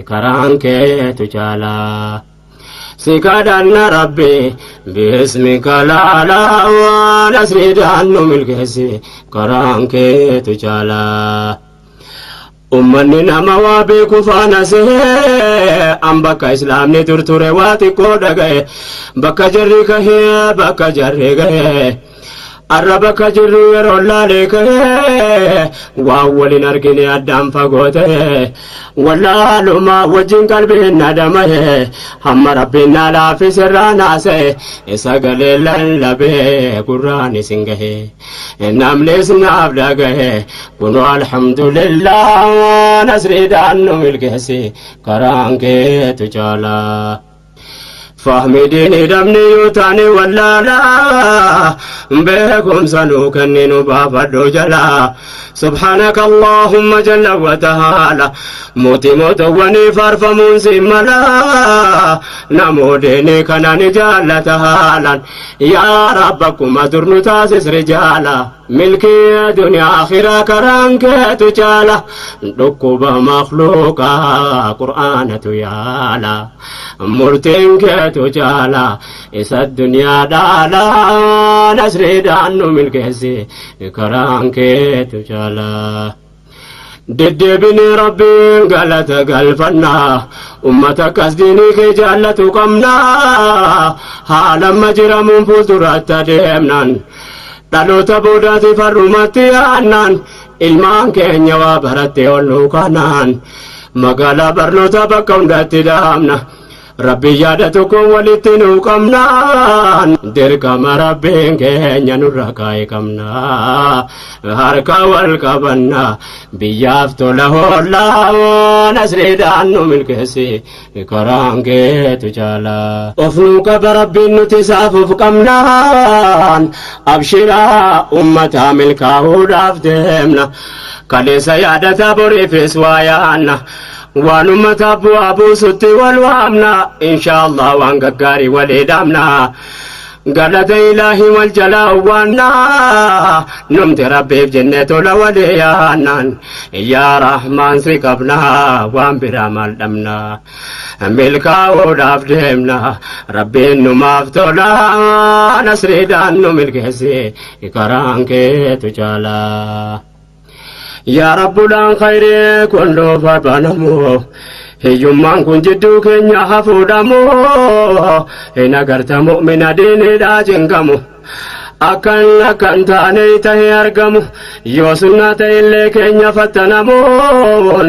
karaan keetu caalaa. Si kadhanna Rabbi bismika laalaa nasriidhaan nu milkeessi karaan keetu caalaa. Ummanni nama waa beeku faana sehee an bakka islaamni turture waa xiqqoo dhagaye bakka jarri kahee bakka jarri gahee. Arra bakka jirru yeroo laalee ka'ee waan waliin argine addaan fagoo ta'e wallaalumaa wajjin qalbiin na dhama'e hamma rabbiin na laaffise irraa naasa'e sagalee lallabee gurraan isin gahe namnis naaf dhagahe kunoo alhamdulillah nasriidhaan nu milkeessi karaan keetu caalaa. Fahmi diinii dhabni yoo taane wallaalaa beekumsa nuu kenninu baafadhu jalaa. Subhaanaka Allahumma jalla wa ta'ala mootii mootowwanii faarfamuun si mala namoodeenii kana ni jaallata haalaan yaa Rabba akkuma dur nu taasis rijaala milkii duniyaa akhiraa karaan keetu caala dhukkuba makhluuqaa qur'aanatu yaala murtiin keetu caala isa duniyaa dhaala nasriidhaan nu milkeessi karaan keetu caala. Deddeebinee Rabbiin galata galfannaa ummata akkas diinii kee jaallatu qabnaa haalamma jiramuun fuulduratti adeemnaan dhaloota boodaatiif har'umatti yaannaan ilmaan keenya waa baratte ol nuu kanaan magaalaa barnoota bakka hundatti dhaabna. Rabbi yaada tokkoon walitti nuu qabnaan dirqama rabbiin keenya nurra kaa'e qabna harka wal qabanna biyyaaf tola hoollaa nasriidhaan nu milkeessi karaan keetu caala. Of nuu qaba rabbiin nuti isaaf of qabnaan abshiraa ummataa milkaa'uudhaaf deemna kaleessa yaadataa boriifis waa yaanna. Waan ummataaf bu'aa buusutti wal waamna inshaallah waan gaggaarii walii dhaamna galata ilaahii wal jalaa waanna numti rabbiif jenne tola walii yaannaan yaa rahmaan si qabna waan biraa maal dhabna milkaa'uudhaaf deemna rabbiin numaaf tola nasriidhaan nu milkeessi karaan keetu caalaa. Yaa Rabbuudhaan khayree kun nuuf banamu hiyyummaan kun jidduu keenya hafuudhamu hin agarta mu'mina diiniidhaa cinqamu akkan akkan taane tahee argamu yoo sunnaa ta'ellee keenya fattanamuun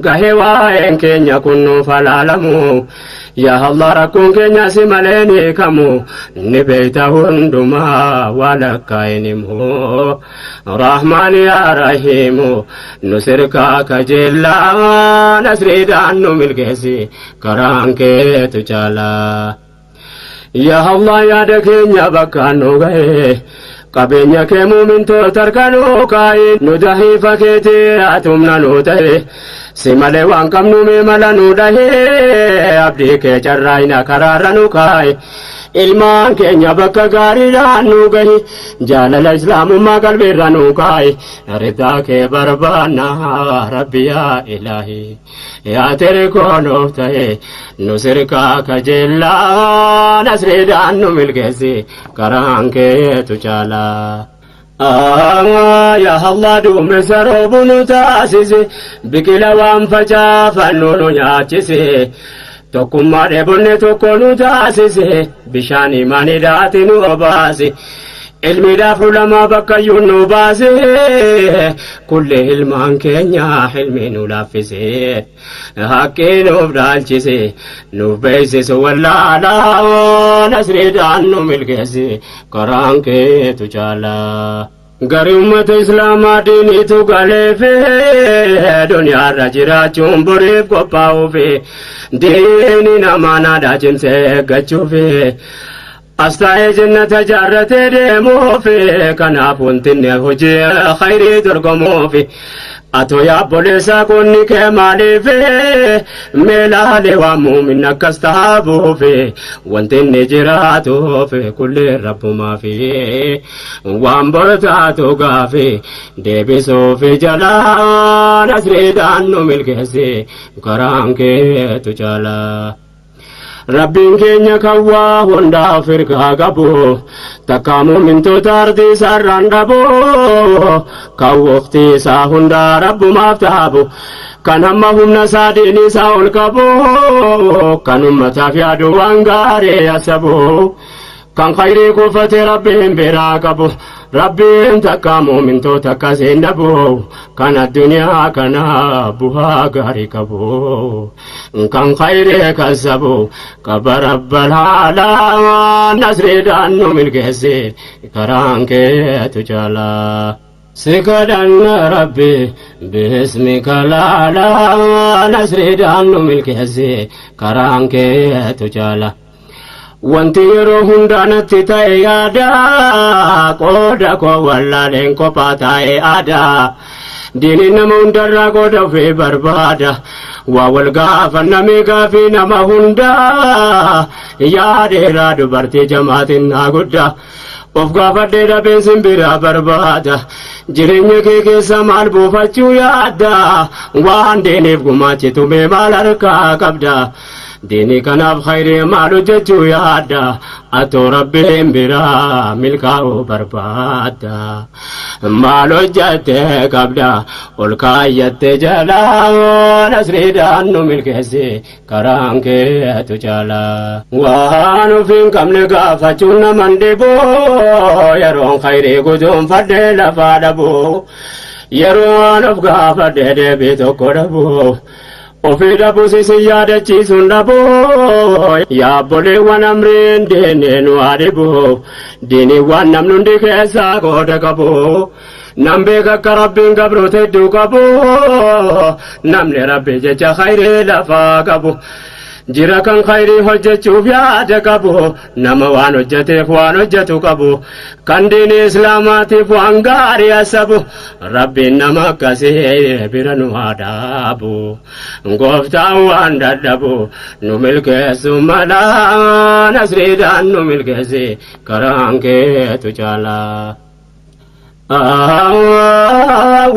gahee waa'een keenya kun nuuf halaalamu yaa Allah rakkoon keenya si malee ni hiikamu ni beeyta hundumaa waa lakkaa'in himu rahmaan yaa rahiimu nu sirkaa kajeellaa nasriidhaan nu milkeessi karaan keetu caalaa. Yaa Allah yaada keenya bakkaan nu gahe qabeenya kee muumintoota harka nu kaa'i nu dahiifa keetii atumna nu ta'e si malee waan qabnu mee mala nu dhahee abdii kee carraayina karaarra nu kaa'i ilmaan keenya bakka gaariidhaan nu gahi jaalala islaamummaa qalbiirra nu kaa'i ridaa kee barbaanna rabbi yaa ilaahi yaa tirkoo nuuf ta'e nu sirkaa kajeellaa nasriidhaan nu milkeessi karaan keetu caalaa. Yaa Allah duumessa roobu nu taasise biqila waan facaafannu nu nyaachise tokkummaa dheebonne tokko nu taasise bishaan imaaniidhaati nu obaase ilmiidhaaf ulamaa bakkayyuu nu baase kullee ilmaan keenya ilmi nu laaffise haqqii nuuf dhaalchise nuuf beeksise wallaalaa nasriidhaan nu milkeesse karaan keetu caalaa. Gari ummata islaamaa diiniitu galeefe duniyaarra jiraachuun boriif qophaa'uufi diini namaa naadhaa cimsee eeggachuufi as taa'ee jannata jaarratee deemuufi kanaaf wanti inni hojii khayrii dorgomuufi atoo yaabboleessaa qonni kee maaliifi meelaalee waan muumin akkas taabuufi wanti inni jiraatuufi kullee rabbumaafi waan bortaatu gaafi deebisuufi jalaa nasriidhaan nu milkeessi karaan keetu caalaa. Rabbiin keenya kan waa hundaaf hirkaa qabu takka muumintoota ardii isaarraan dhabu kan waqtii isaa hundaa rabbumaaf taabu kan hamma humna isaa diinii isaa ol qabu kan ummataaf yaadu waan gaarii asabu Kan khayrii kuufate Rabbiin biraa qabu, Rabbiin takka muumintoota akkasiin dhabu, kan addunyaa kana bu'aa gaarii qabu, kan khayrii kasabu qaba. Rabbal haalaa nasriidhaan nu milkeessi, karaan keetu caalaa. Si kadhanna Rabbi bismika laalaa, nasriidhaan nu milkeessi, karaan keetu caala. Wanti yeroo hundaa natti ta'e yaada, qooda koo wallaaleen kophaa taa'e aadaa. Diiniin nama hundarraa qooda ofii barbaada. Waa wal gaafannamee gaafii nama hundaa, yaa dheeraa dubartii jamaatiin naa guddaa. Of gaafadhee dhabeen simbiraa barbaada. Jireenya kee keessa maal buufachuu yaadda? Waan diiniif gumaachitu mee maal harkaa qabda? Diinii kanaaf khayrii maal hojjechuu yaadda? Atoo Rabbiin biraa milkaa'uu barbaadda. Maal hojjattee qabda? Ol kaayyatte jalaa, nasriidhaan nu milkeessi, karaan keetu caalaa. Waan ofii hin qabne gaafachuun naman dhibu, yeroon khayrii guduunfadhee lafaa dhabu, yeroon of gaafadhee deebii tokko dhabu. Ofii dhabus isin yaadachiisuun dhabu, yaabboleewwan amriin diinii nu haa dhibu, diiniiwwan namni hundi keessaa qooda qabu. Nam beeka akka Rabbiin gabroota hedduu qabu, namni Rabbi jecha khayrii lafaa qabu. Jira kan khayrii hojjechuuf yaada qabu, nama waan hojjeteef waan hojjetu qabu, kan diinii Islaamaatiif waan gaarii asabu. Rabbiin nama akkasii bira nu haa dhaabu. Gooftaan waan dadhabu nu milkeessu mala, nasriidhaan nu milkeessi, karaan keetu caalaa.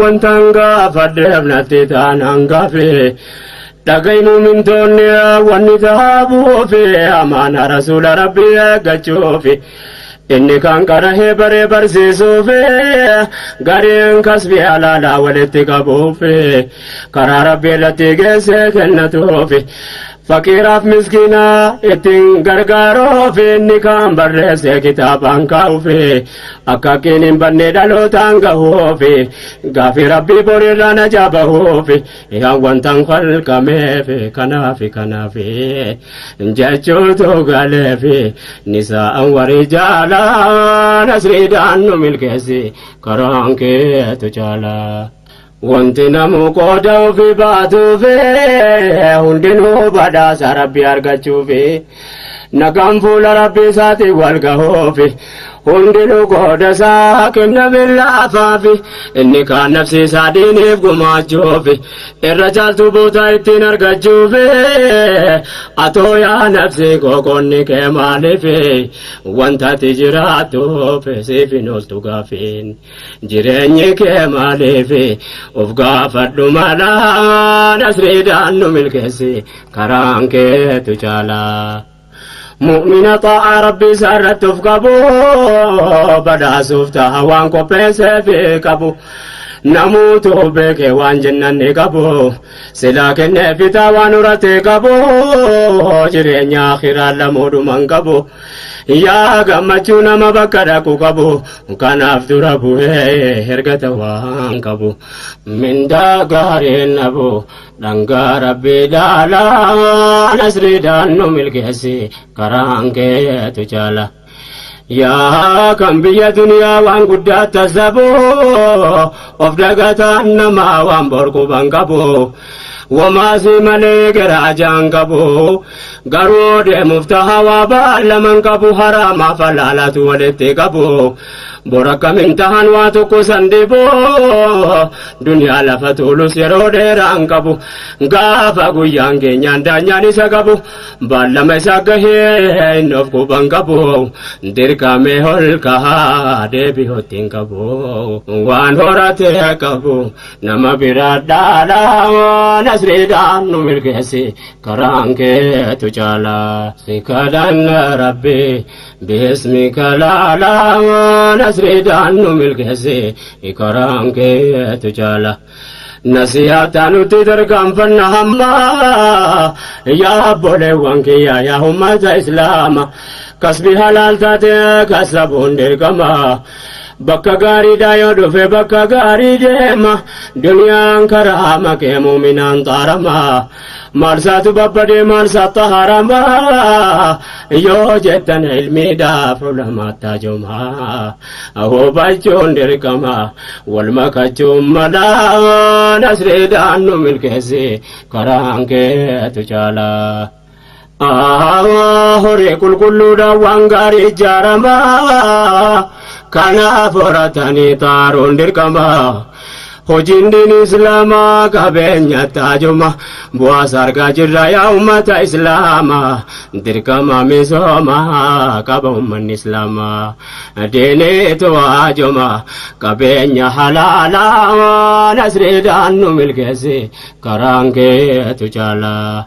Wantan gaafadheef natti taanaan gaafe, dhaga'i muumintoonni, wanni taabuufi amaana rasuula Rabbii eeggachuufi. Inni kan qarahee baree barsiisuufi, gareen kasbii halaalaa walitti qabuufi, karaa Rabbii irratti geessee kennatuufi, faqiiraaf miskiinaa ittiin gargaaruufi, inni kan barreessee kitaabaan kaa'uufi, akka akkiin hin banne dhalootaan gahuufi, gaafii Rabbii borirraa najaa bahuufi, yaa wantan kalqameefi kanaafi kanaafi jechuutu galeefi. Nisaa'an warii jaalaa, nasriidhaan nu milkeessi, karaan keetu caalaa. Wanti namu qooda ofii baatuufi, hundinuu badhaasa Rabbii argachuufi, nagaan fuula Rabbii isaatiin wal gahuufi, hundinuu qooda isaa kenname laafaafi, inni kaan nafsi isaa diiniif gumaachuufi, irra caaltuu boota ittiin argachuufi. Atoo yaa nafsi qoqonni kee maaliifi? Wanta ati jiraattuuf siif hin ooltu gaafiin. Jireenyi kee maaliifi? Of gaafadhu malaa, nasriidhaan nu milkeessi, karaan keetu caalaa. Mu'mina xaa'aa Rabbii isaa irratti of qabu, badhaasuuf ta'a waan qopheesseef qabu. Namuutu beekee waan jennan ni qabu. Silaa kennee fitaa waan horatee qabu. Jireenya akhiraa lamuudhuman qabu. Yaa gammachuu nama bakka dhaqu qabu. Kanaaf dura bu'ee ergata waan qabu. Mindaa gaariin dhabu. Dhangaa Rabbii dhaalaa, nasriidhaan nu milkeessi, karaan keetu caala. Yaa kan biyya duniyaa waan guddaa tasabu, of dagataan namaa waan borquban qabu. Womaasii malee garaa jaan qabu, garuu deemuuf taha waa baallaman qabu, haraamaaf halaalatu walitti qabu. Bor akkamiin tahan waa tokko san dhibu, duniyaa lafa tuulus yeroo dheeraan qabu. Gaafa guyyaan keenyaan daanyaan isa qabu, baallama isa gahee inni of quban qabu, dirqamee ol kahaa deebi'utti hin qabu. Waan horatee qabu nama biraa dhaalaa, nasriidhaan nu milkeessi, karaan keetu caalaa. Si kadhanna Rabbi bismika laalaa, nasriidhaan nu milkeessi, karaan keetu caala. Nasihaata nuti tarkaanfanna hamma yaa obboleewwan kiyya yaa ummata islaama kasbi halaal taate kasabuun dirqama. Bakka gaariidha yoo dhufe bakka gaarii deema duniyaan karaa maqee muuminaan xaarama maalsaatu babbadee maalsaatu harama yoo jettan ilmiidhaaf ulamaatti juma hubachuun dirqama wal makachuun malaa nasriidhaan nu milkeessi karaan keetu caalaa. Horii qulqulluudhaan waan gaarii ijaarama kanaaf horatanii xaaruun dirqama. Hojiin diin islaamaa qabeenya taajuma bu'aas argaa jirra yaa ummata islaamaa dirqama misooma qaba ummanni islaamaa diiniitu waajuma qabeenya halaalaa nasriidhaan nu milkeessi karaan keetu caalaa.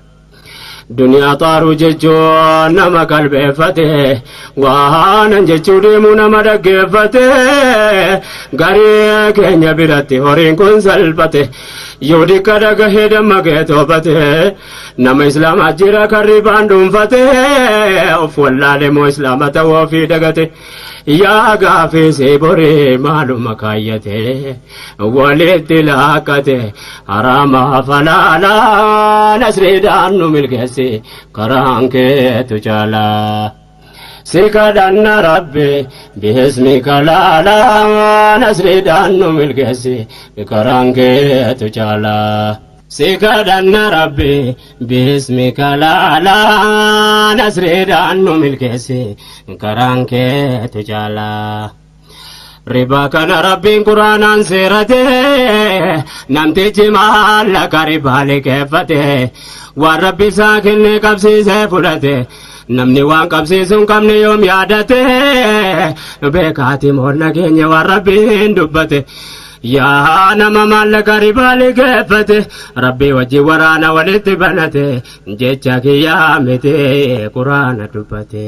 Duniyaa xaaruu jechuun nama qalbeeffate waanan jechuu deemuu nama dhaggeeffate garii keenya biratti horiin kun salphate yoo dikka dhagahee dammaqee toobate nama islaamaa jira kan ribaan dhuunfate of wallaale moo islaama ta'uu ofii dagate yaa gaafii borii maaluma kaayyate walitti laakkate haraama falaalaa nasriidhaan nu milkeessi karaan keetu caalaa. Si kadhanna rabbi bihismika laalaa nasriidhaan nu milkeessi karaan keetu caalaa. Si kadhanna rabbi bihismika laalaa nasriidhaan nu milkeessi karaan keetu caalaa. Ribaa kana rabbiin quraanaan seerate namtichi maallaqa ribaa liqeeffate waan rabbi isaa kenne qabsiisee fudhate namni waan qabsiisuu hin qabne yoom yaadate beekaati moonna keenya waan rabbiin dubbate. Yaa nama maallaqa ribaa liqeeffate rabbii wajjin waraana walitti banate jecha kiyyaa miti quraana dubbate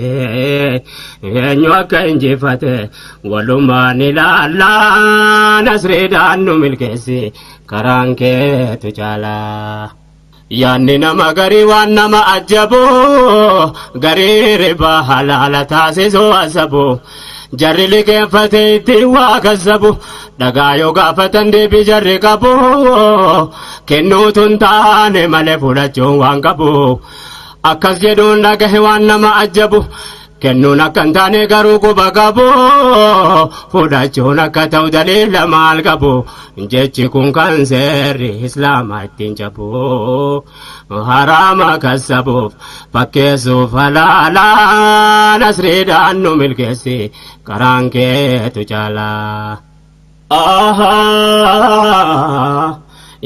eenyu akka injifate walumaan ilaallaa nasriidhaan nu milkeessi karaan keetu caalaa. Yaanni nama garii waan nama ajabu garii ribaa halaala taasisuu asabu. Jarri liqeeffate ittiin waa kassabu dhagaa yoo gaafatan deebii jarri qabu kennuutu hin taane malee fudhachuun waan qabu akkas jedhuun dhagahe waan nama ajabu kennuun akka hin taane garuu quba qabu fudhachuun akka ta'u daliila maal qabu jechi kun kan seerri islaamaa ittiin cabu haraama kassabuuf fakkeessuuf halaalaa nasriidhaan nu milkeessi karaan keetu caalaa.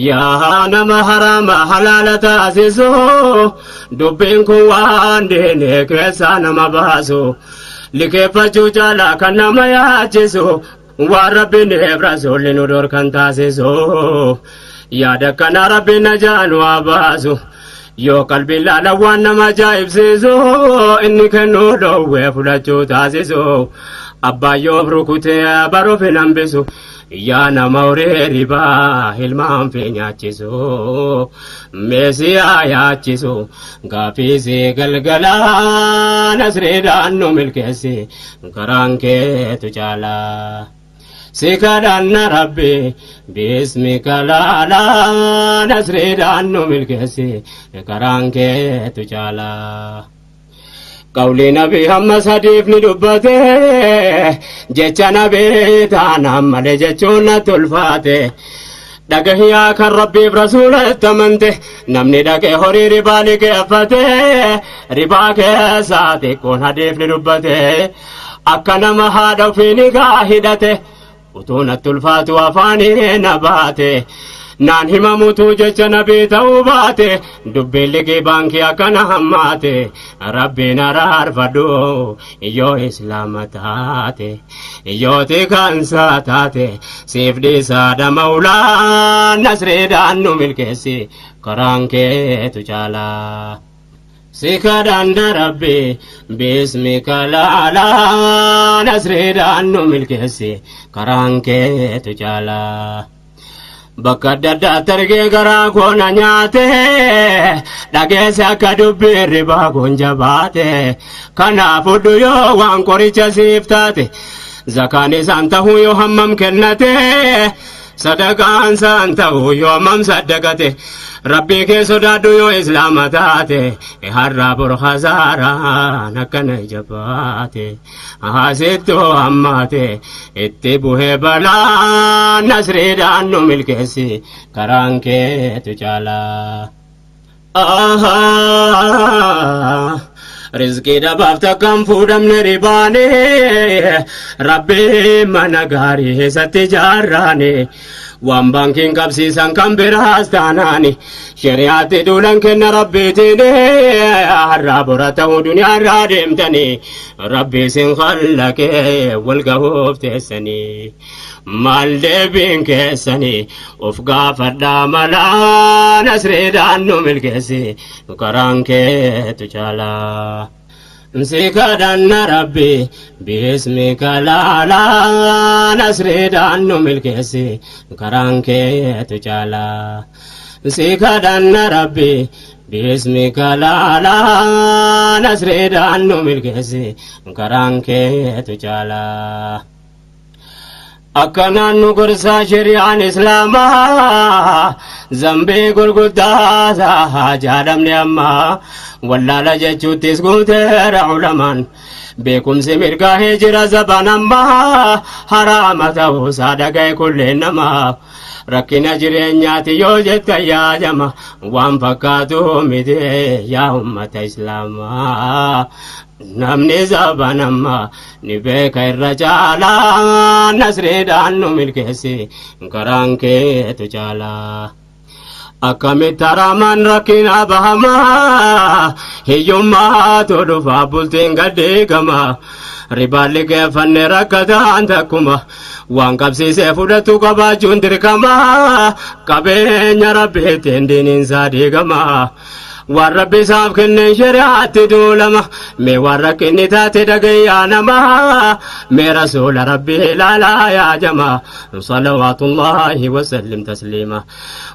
Yaa nama haraama halaala taasisu dubbiin kun waan diinee keessaa nama baasu liqeeffachuu caalaa kan nama yaachisu waan rabbiin rasuulli nu dhorkan taasisu yaada kana rabbiin najaa nu haa baasu yoo qalbiin laalan waan nama ajaa'ibsiisu inni kennuu dhoowwee fudhachuu taasisu abbaan yoo rukutee baruuf hin hambisu yaa nama horii ribaa ilmaan fi nyaachisu meesiyaa yaachisu gaafiisii galgalaa nasriidhaan nu milkeessi karaan keetu caalaa. Si kadhanna rabbi bismika laalaa nasriidhaan nu milkeessi karaan keetu caalaa. Qawli nabii hamma sadiif ni dubbate jecha nabii taanaan malee jechuun natti ulfaate. Dhagahiyaa kan rabbiif rasuulatti amante namni dhaqee horii ribaa liqeeffate ribaa keessaa xiqqoon hadiif ni dubbate akka nama haadha ofii ni gaa hidhate utuu natti ulfaatu afaanii na baate. Naan himamutu jecha nabii ta'uu baate dubbiin liqii baankii akkana hammaate rabbiin araarfadhu yoo islaama taate yoo tikansaa taate siif dhiisaadha maulaan nasriidhaan nu milkeessi karaan keetu caalaa. Si kadhanna rabbi bismika laalaa nasriidhaan nu milkeessi karaan keetu caalaa. Bakka adda addaatti argee garaa koo na nyaate, dhageesse akka dubbiin ribaa kun jabaate. Kanaaf fudhu yoo waan qoricha siif taate, zakaan isaan tahuu yoo hammam kennate, sadaqaan isaan ta'uu yoo hammam saddaqate. Rabbii kee sodaadhu yoo islaama taate, har'aa bor hasaaraan akkana jabaate. Haasittuu hammaate itti buhee balaa, nasriidhaan nu milkeessi, karaan keetu caalaa. Rizqii dhabaaf takkaan fuudhamne ribaane, Rabbi mana gaarii keessatti ijaarraane. Waan baankiin qabsiisan kan biraas taanaani, shari'aatti duulan kenna Rabbiitiin. Har'aa bora ta'uu duniyaarraa deemtanii, Rabbi isin khallaqee wal gahuuf teessanii. Maal deebiin keessanii of gaafadhaa malaa, nasriidhaan nu milkeessi, karaan keetu caalaa. Si kadhanna Rabbi bismika laalaa, nasriidhaan nu milkeessi, karaan keetu caalaa. Si kadhanna Rabbi bismika laalaa, nasriidhaan nu milkeessi, karaan keetu caalaa. Akkanaan nu gorsaa shari'aan islaamaa, zambii gurguddaa jaadhamne amma wallaala jechuuttis guuteera ulamaan. Beekumsi mirgaahee jira zaban ammaa, haraama ta'uusaa dhagaye kulleen namaa. Rakkina jireenyaati yoo jetta yaadama, waan fakkaatu miti yaa ummata islaamaa. Namni zaban ammaa ni beeka irra caalaa, nasriidhaan nu milkeessi, karaan keetu caalaa. Akkamitti haramaan rakkina bahamaa? Hiyyummaatu dhufaa, bultiin gaddeegama. Ribaan liqeeffanne rakkataan takkuma, waan qabsiisee fudhatu qabaachuun dirqama. Qabeenya Rabbiitiin diiniinsaa diigama. Waan Rabbi isaaf kenneen shari'aatti duulama. Mee waan rakkinni taate dhagayyaa namaa, mee rasuula Rabbi ilaalaa yaa jama. Salawaatullaahi wasallim tasliima.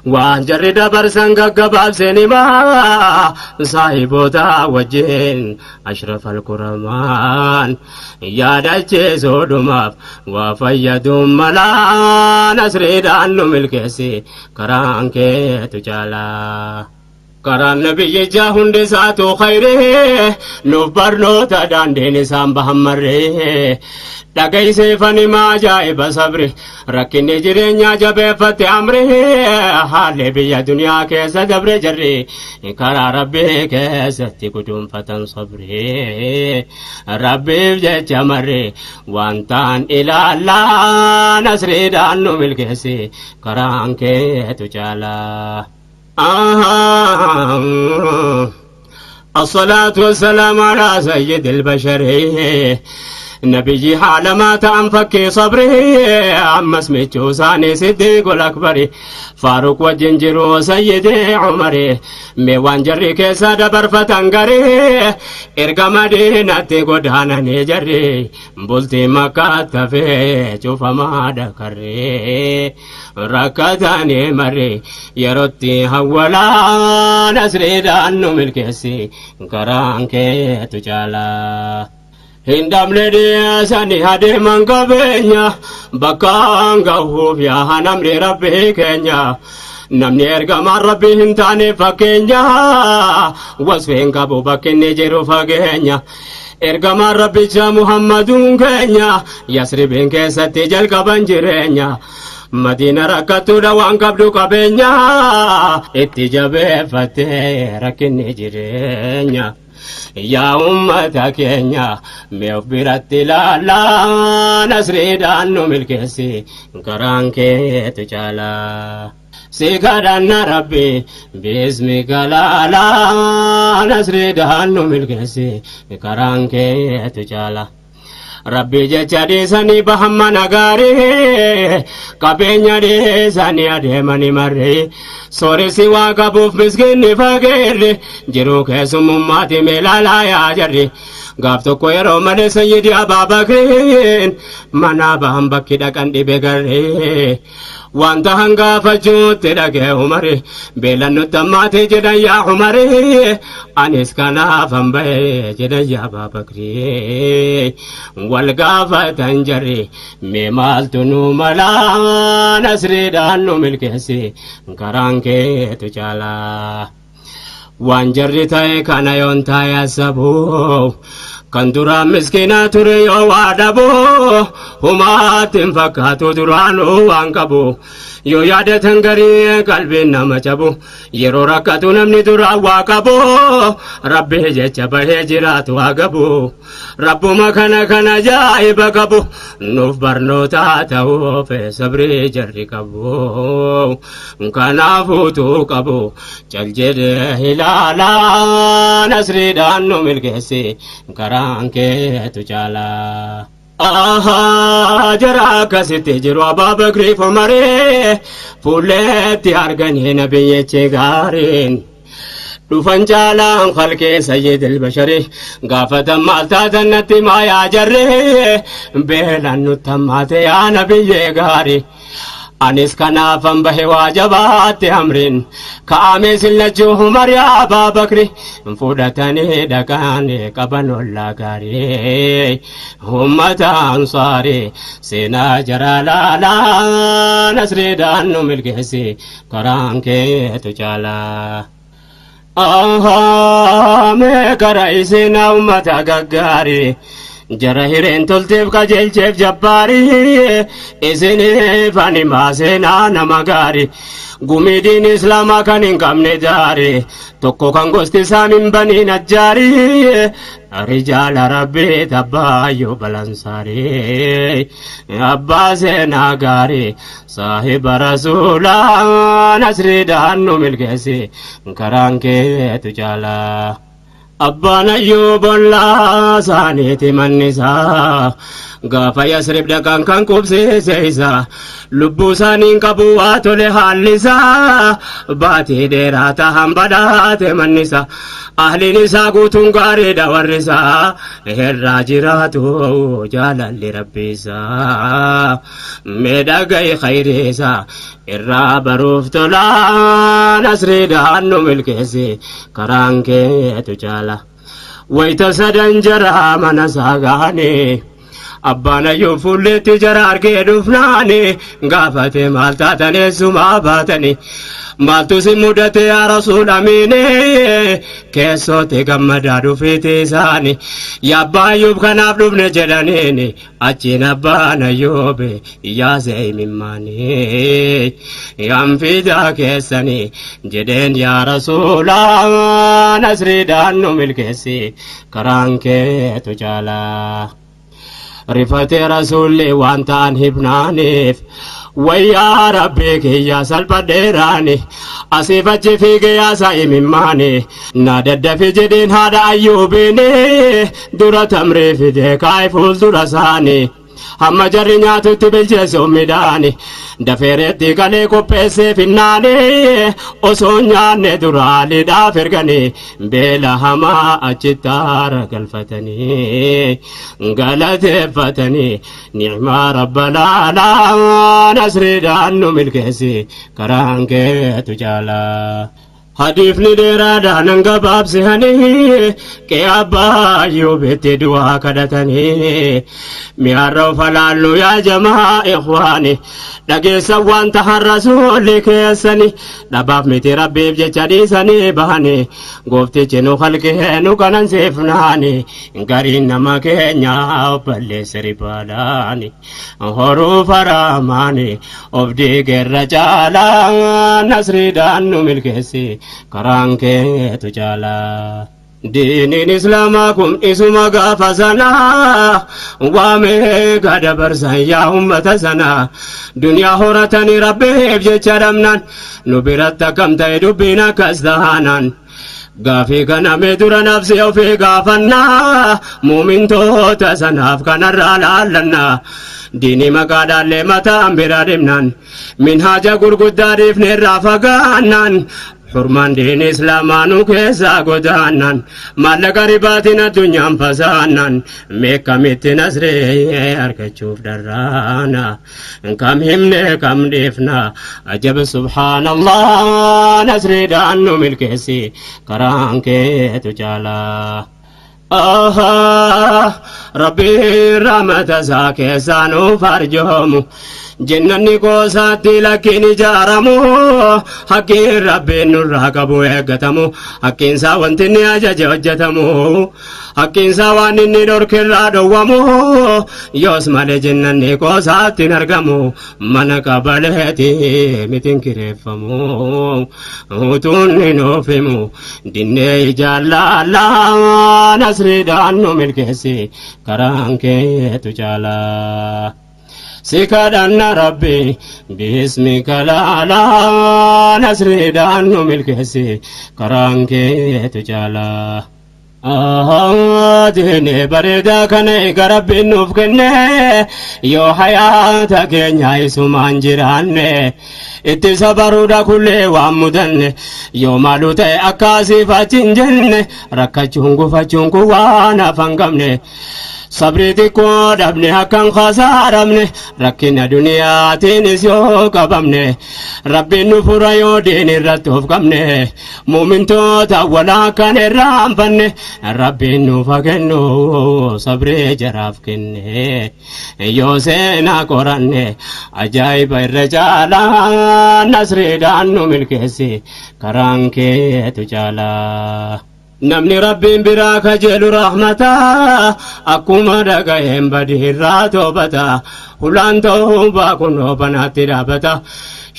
Waan jarri dabarsan gaggabaabseen himaa, saahiboota wajjin ashraf alkuramaan yaadachiisuudhumaaf waa fayyaduun malaa, nasriidhaan nu milkeessi, karaan keetu caalaa. Karaan nabiyyichaa hundi isaatu khayree, nuuf barnoota daandiin isaan bahan marree. Dhagayseefani maa ajaa'iba sabri, rakkinni jireenyaa jabeeffatte amri. Haalli biyya duniyaa keessa dabre jarri, karaa Rabbii keessatti guduunfatan sabri. Rabbiif jecha marri waan ta'an ilaallaa, nasriidhaan nu milkeessi, karaan keetu caalaa. الصلاة والسلام على سيد البشر، نبي حالما تأم فكي صبره، أما اسمه ثاني صديق الأكبر، فاروق وجنجر سيدي عمر. Mee waan jarri keessa dabarfatan garee, erga Madiinatti godaananii jarri, bultii Makkaatti hafee cufamaadha karree. Rakkatanii marri yerootti hawwalaa, nasriidhaan nu milkeessi, karaan keetu caalaa. Hin dhabne dhiyeessanii adeeman qabeenya, bakkaan gahuuf yaa namni Rabbii keenya. Namni ergamaan Rabbii hin taane fakkeenya, wasfeen qabu bakki inni jiru fageenya. Ergamaan Rabbicha Muhammaduun keenya, Yasribiin keessatti jalqaban jireenya. Madiina rakkattuudha waan qabdu qabeenya, itti jabeeffattee rakkinni jireenya. Yaa ummata keenya, mee of biratti ilaalaa, nasriidhaan nu milkeessi, karaan keetu caalaa. Si kadhanna Rabbi bismika laalaa, nasriidhaan nu milkeessi, karaan keetu caalaa. Rabbi jecha dhiisanii bahan mana gaarii, qabeenya dhiisanii adeemanii marree. Sooressi waa qabuuf miskiinni fageerri, jiruu keessummummaati meelaalaa yaa jarri. Gaaf tokko yeroo malee sayyidi Abaabakriin manaa bahan, bakki dhaqan dhibe garree. Wanta hangaafachuutti dhagee Umari beelan nutti ammaate jedhan yaa Umari anis kanaafan ba'e jedhan yaa Abbaa Bakrii wal gaafatan jarri mee maaltu nu malaa nasriidhaan nu milkeessi karaan keetu caalaa. Waan jarri ta'e kana yoon taa'e asabu kan duraan miskiinaa ture yoo waa dhabu humaatti hin fakkaatu duraanuu waan qabu yoo yaadatan garii qalbiin nama cabu yeroo rakkatu namni duraan waa qabu rabbi jecha bahee jiraatu haa gabu rabbuma kana kana ajaa'iba qabu nuuf barnoota ta'uuf sabrii jarri qabu kanaafuutuu qabu cal jedhee ilaalaa nasriidhaan nu milkeessi karaan keetu caalaa. Ahaa jara akkasitti jiru Abbaa Bakriif Umaree fuulleetti arganii nabiyyichi gaariin. Dhufan caalaan halkee sayyidil bashari gaafatan maal taatan natti maayaa jarree beelaan nutti hammaate yaa nabiyyee gaarii. Anis kanaafan bahe waa jabaatti amriin ka'amee sillachuu Umar yaa Abbaa Bakri fudhatanii dhaqaan qaban ollaa gaarii ummata ansaarii seenaa jaraa laalaa nasriidhaan nu milkeessi karaan keetu caalaa. Ahaa mee kara isinaa ummata gaggaarii jara hireen tolteef qajeelcheef jabbaarii isiniif ani maaseenaa nama gaarii gumiidiin islaamaa kan hin qabne jaarii tokko kan gosti isaa min banii najjaarii rijaala rabbii tabbaayyuu balansaarii abbaa seenaa gaarii saahiba rasuulaa nasriidhaan nu milkeessi karaan keetu caalaa. Abbaan Ayyuub ollaa isaaniiti manni isaa gaafa Yasrib dhaqan kan qubsiise isaa lubbuu isaaniin qabu waa tole haalli isaa baatii dheeraa tahan badhaate manni isaa ahliin isaa guutuun gaariidha warri isaa irraa jiraatu jaalalli rabbi isaa miidhagay khayrii isaa irraa baruuf tolaa nasriidhaan nu milkeessi karaan keetu caala. Wayita sadan jara mana isaa gahanii abbaan ayyuu fuulleetti jara argee dhufnaani gaafate maal taatan eessumaa baatani maaltu si mudate yaa rasuul amiine keessootti gammadaa dhufiiti isaani yaa abbaa ayyuub kanaaf dhufne jedhaniini achiin abbaan ayyuub yaasee imimmaanii yaan fidaa keessanii jedheen yaa rasuulaa nasriidhaan nu milkeessi karaan keetu caalaa. Rifatee rasuulli waan ta'an hibnaaniif wayyaa rabbii kiyya salphadheeraani asiif achi fiigee yaasaa imimmaani na daddafi jedheen haadha ayyuubiini dura tamree fidee kaa'e fuuldura isaanii. Hamma jarri nyaatutti bilcheessu midhaani dafeereetti galee qopheessee finnaani osoo nyaanne duraaliidhaaf erganii beela hamaa achitti haara galfatanii galateeffatanii ni'maa rabbalaalaa nasriidhaan nu milkeessi karaan keetu caalaa. Hadiifni dheeraadhaan nan gabaabsihanii qe'ee abbaa ayyuubitti du'aa kadhatanii mi'aarra of alaallu yaa jamaa ikhwaani dhageessan waan tahan rasuulli keessani dhabaaf miti rabbiif jecha dhiisanii bahani gooftichi nu halqee nu kanansiifnaani gariin nama keenya of balleesse ribaadhaani horuu faraamaani of diigerra caalaa nasriidhaan nu milkeessi karaan keetu caalaa. Diiniin islaamaa kun isuma gaafa sanaa waamee gadabarsan yaa ummata sanaa duniyaa horatanii rabbiif jecha dhabnaan nu biratti akkam ta'e dubbiin akkas taanaan. Gaafii kana mee dura nafsi ofii gaafannaa muumintoota sanaaf kanarraa laallannaa diinii maqaadhaallee mataan bira dhimnaan minhaaja gurguddaa dhiifne irraa fagaannaan Hurmaan diin islaamaa nu keessaa godaannan maallaqa ribaatiin addunyaan fasaannan meeqamitti nasree argachuuf dharraana kam himne kam dhiifna ajab subhaanallah nasriidhaan nu milkeessi karaan keetu caalaa. Rabbiin rahmata isaa keessaa nuuf arjoomu jennanni goosaatti lakkiin ijaaramu hakkiin rabbiin nurraa qabu eeggatamu hakkiinsaa wanti inni ajaje hojjetamu hakkiinsaa waan inni dhorkirraa dhowwamu yoos malee jennanni goosaatti hin argamu mana qabaleeti mitiin kireeffamu utuun hin ofimu dinnee ijaallaalaa nasriidhaan nu milkeessi karaan keetu caalaa. Si kadhanna rabbi bismika laalaa nasriidhaan nu milkeessi karaan keetu caalaa. Diinii bareedaa kana eega rabbiin nuuf kenne yoo hayaata keenya isumaan jiraanne itti sabaruudha kullee waan mudanne yoo maalu ta'e akkaasiif achi hin jenne rakkachuun gufachuun kun waan hafan qabne sabrii xiqqoo dhabne akkan khasaaramne rakkina duniyaatiinis yoo qabamne rabbiin nu fura yoo diin irratti of qabne muumintoota walaa kan irraanfanne rabbiin nuuf haa kennu sabrii jaraaf kenne yoo seenaa qoranne ajaa'iba irra caalaa nasriidhaan nu milkeessi karaan keetu caalaa. Namni rabbiin biraa kajeelu rahmata akkuma dhaga'een badii irraa toobata hulaan tawbaa kunoo banaatti dhaabata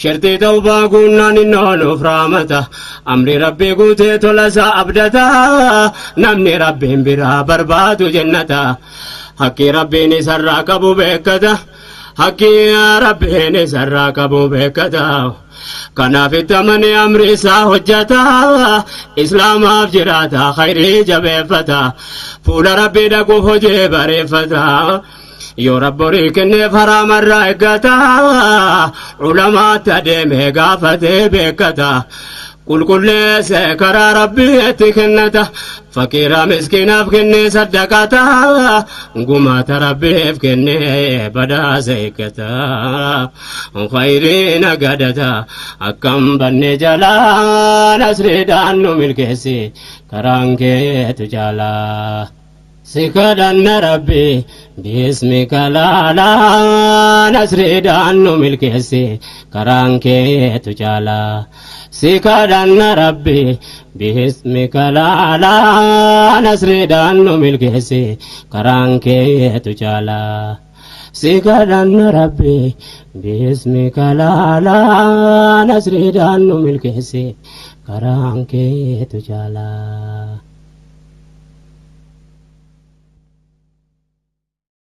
shartii tawbaa guunnaan innoo nuuf raamata amri rabbii guutee tola isaa abdata namni rabbiin biraa barbaadu jennata haqqii rabbiin isarraa qabu beekkata haqqii rabbiin isarraa qabu beekkata kanaaf itti amanee amri isaa hojjata islaamaaf jiraata khayrii jabeeffata fuula rabbii dhaquuf hojii bareeffata yoo rabborii kenneef haraamarraa eeggata ulamaatti adeemee gaafatee beekkata qulqulleesse karaa rabbiitti kennata faqiira miskiinaaf kennee saddaqata gumaata rabbiif kennee badhaasa eeggata khayriin agadata akkam banne jalaa nasriidhaan nu milkeessi karaan keetu caalaa. Si kadhanna rabbi bismika laalaa nasriidhaan nu milkeessi karaan keetu caalaa. Si kadhanna rabbi bismika laalaa nasriidhaan nu milkeessi karaan keetu caalaa. Si kadhanna rabbi bismika laalaa nasriidhaan nu milkeessi karaan keetu caalaa.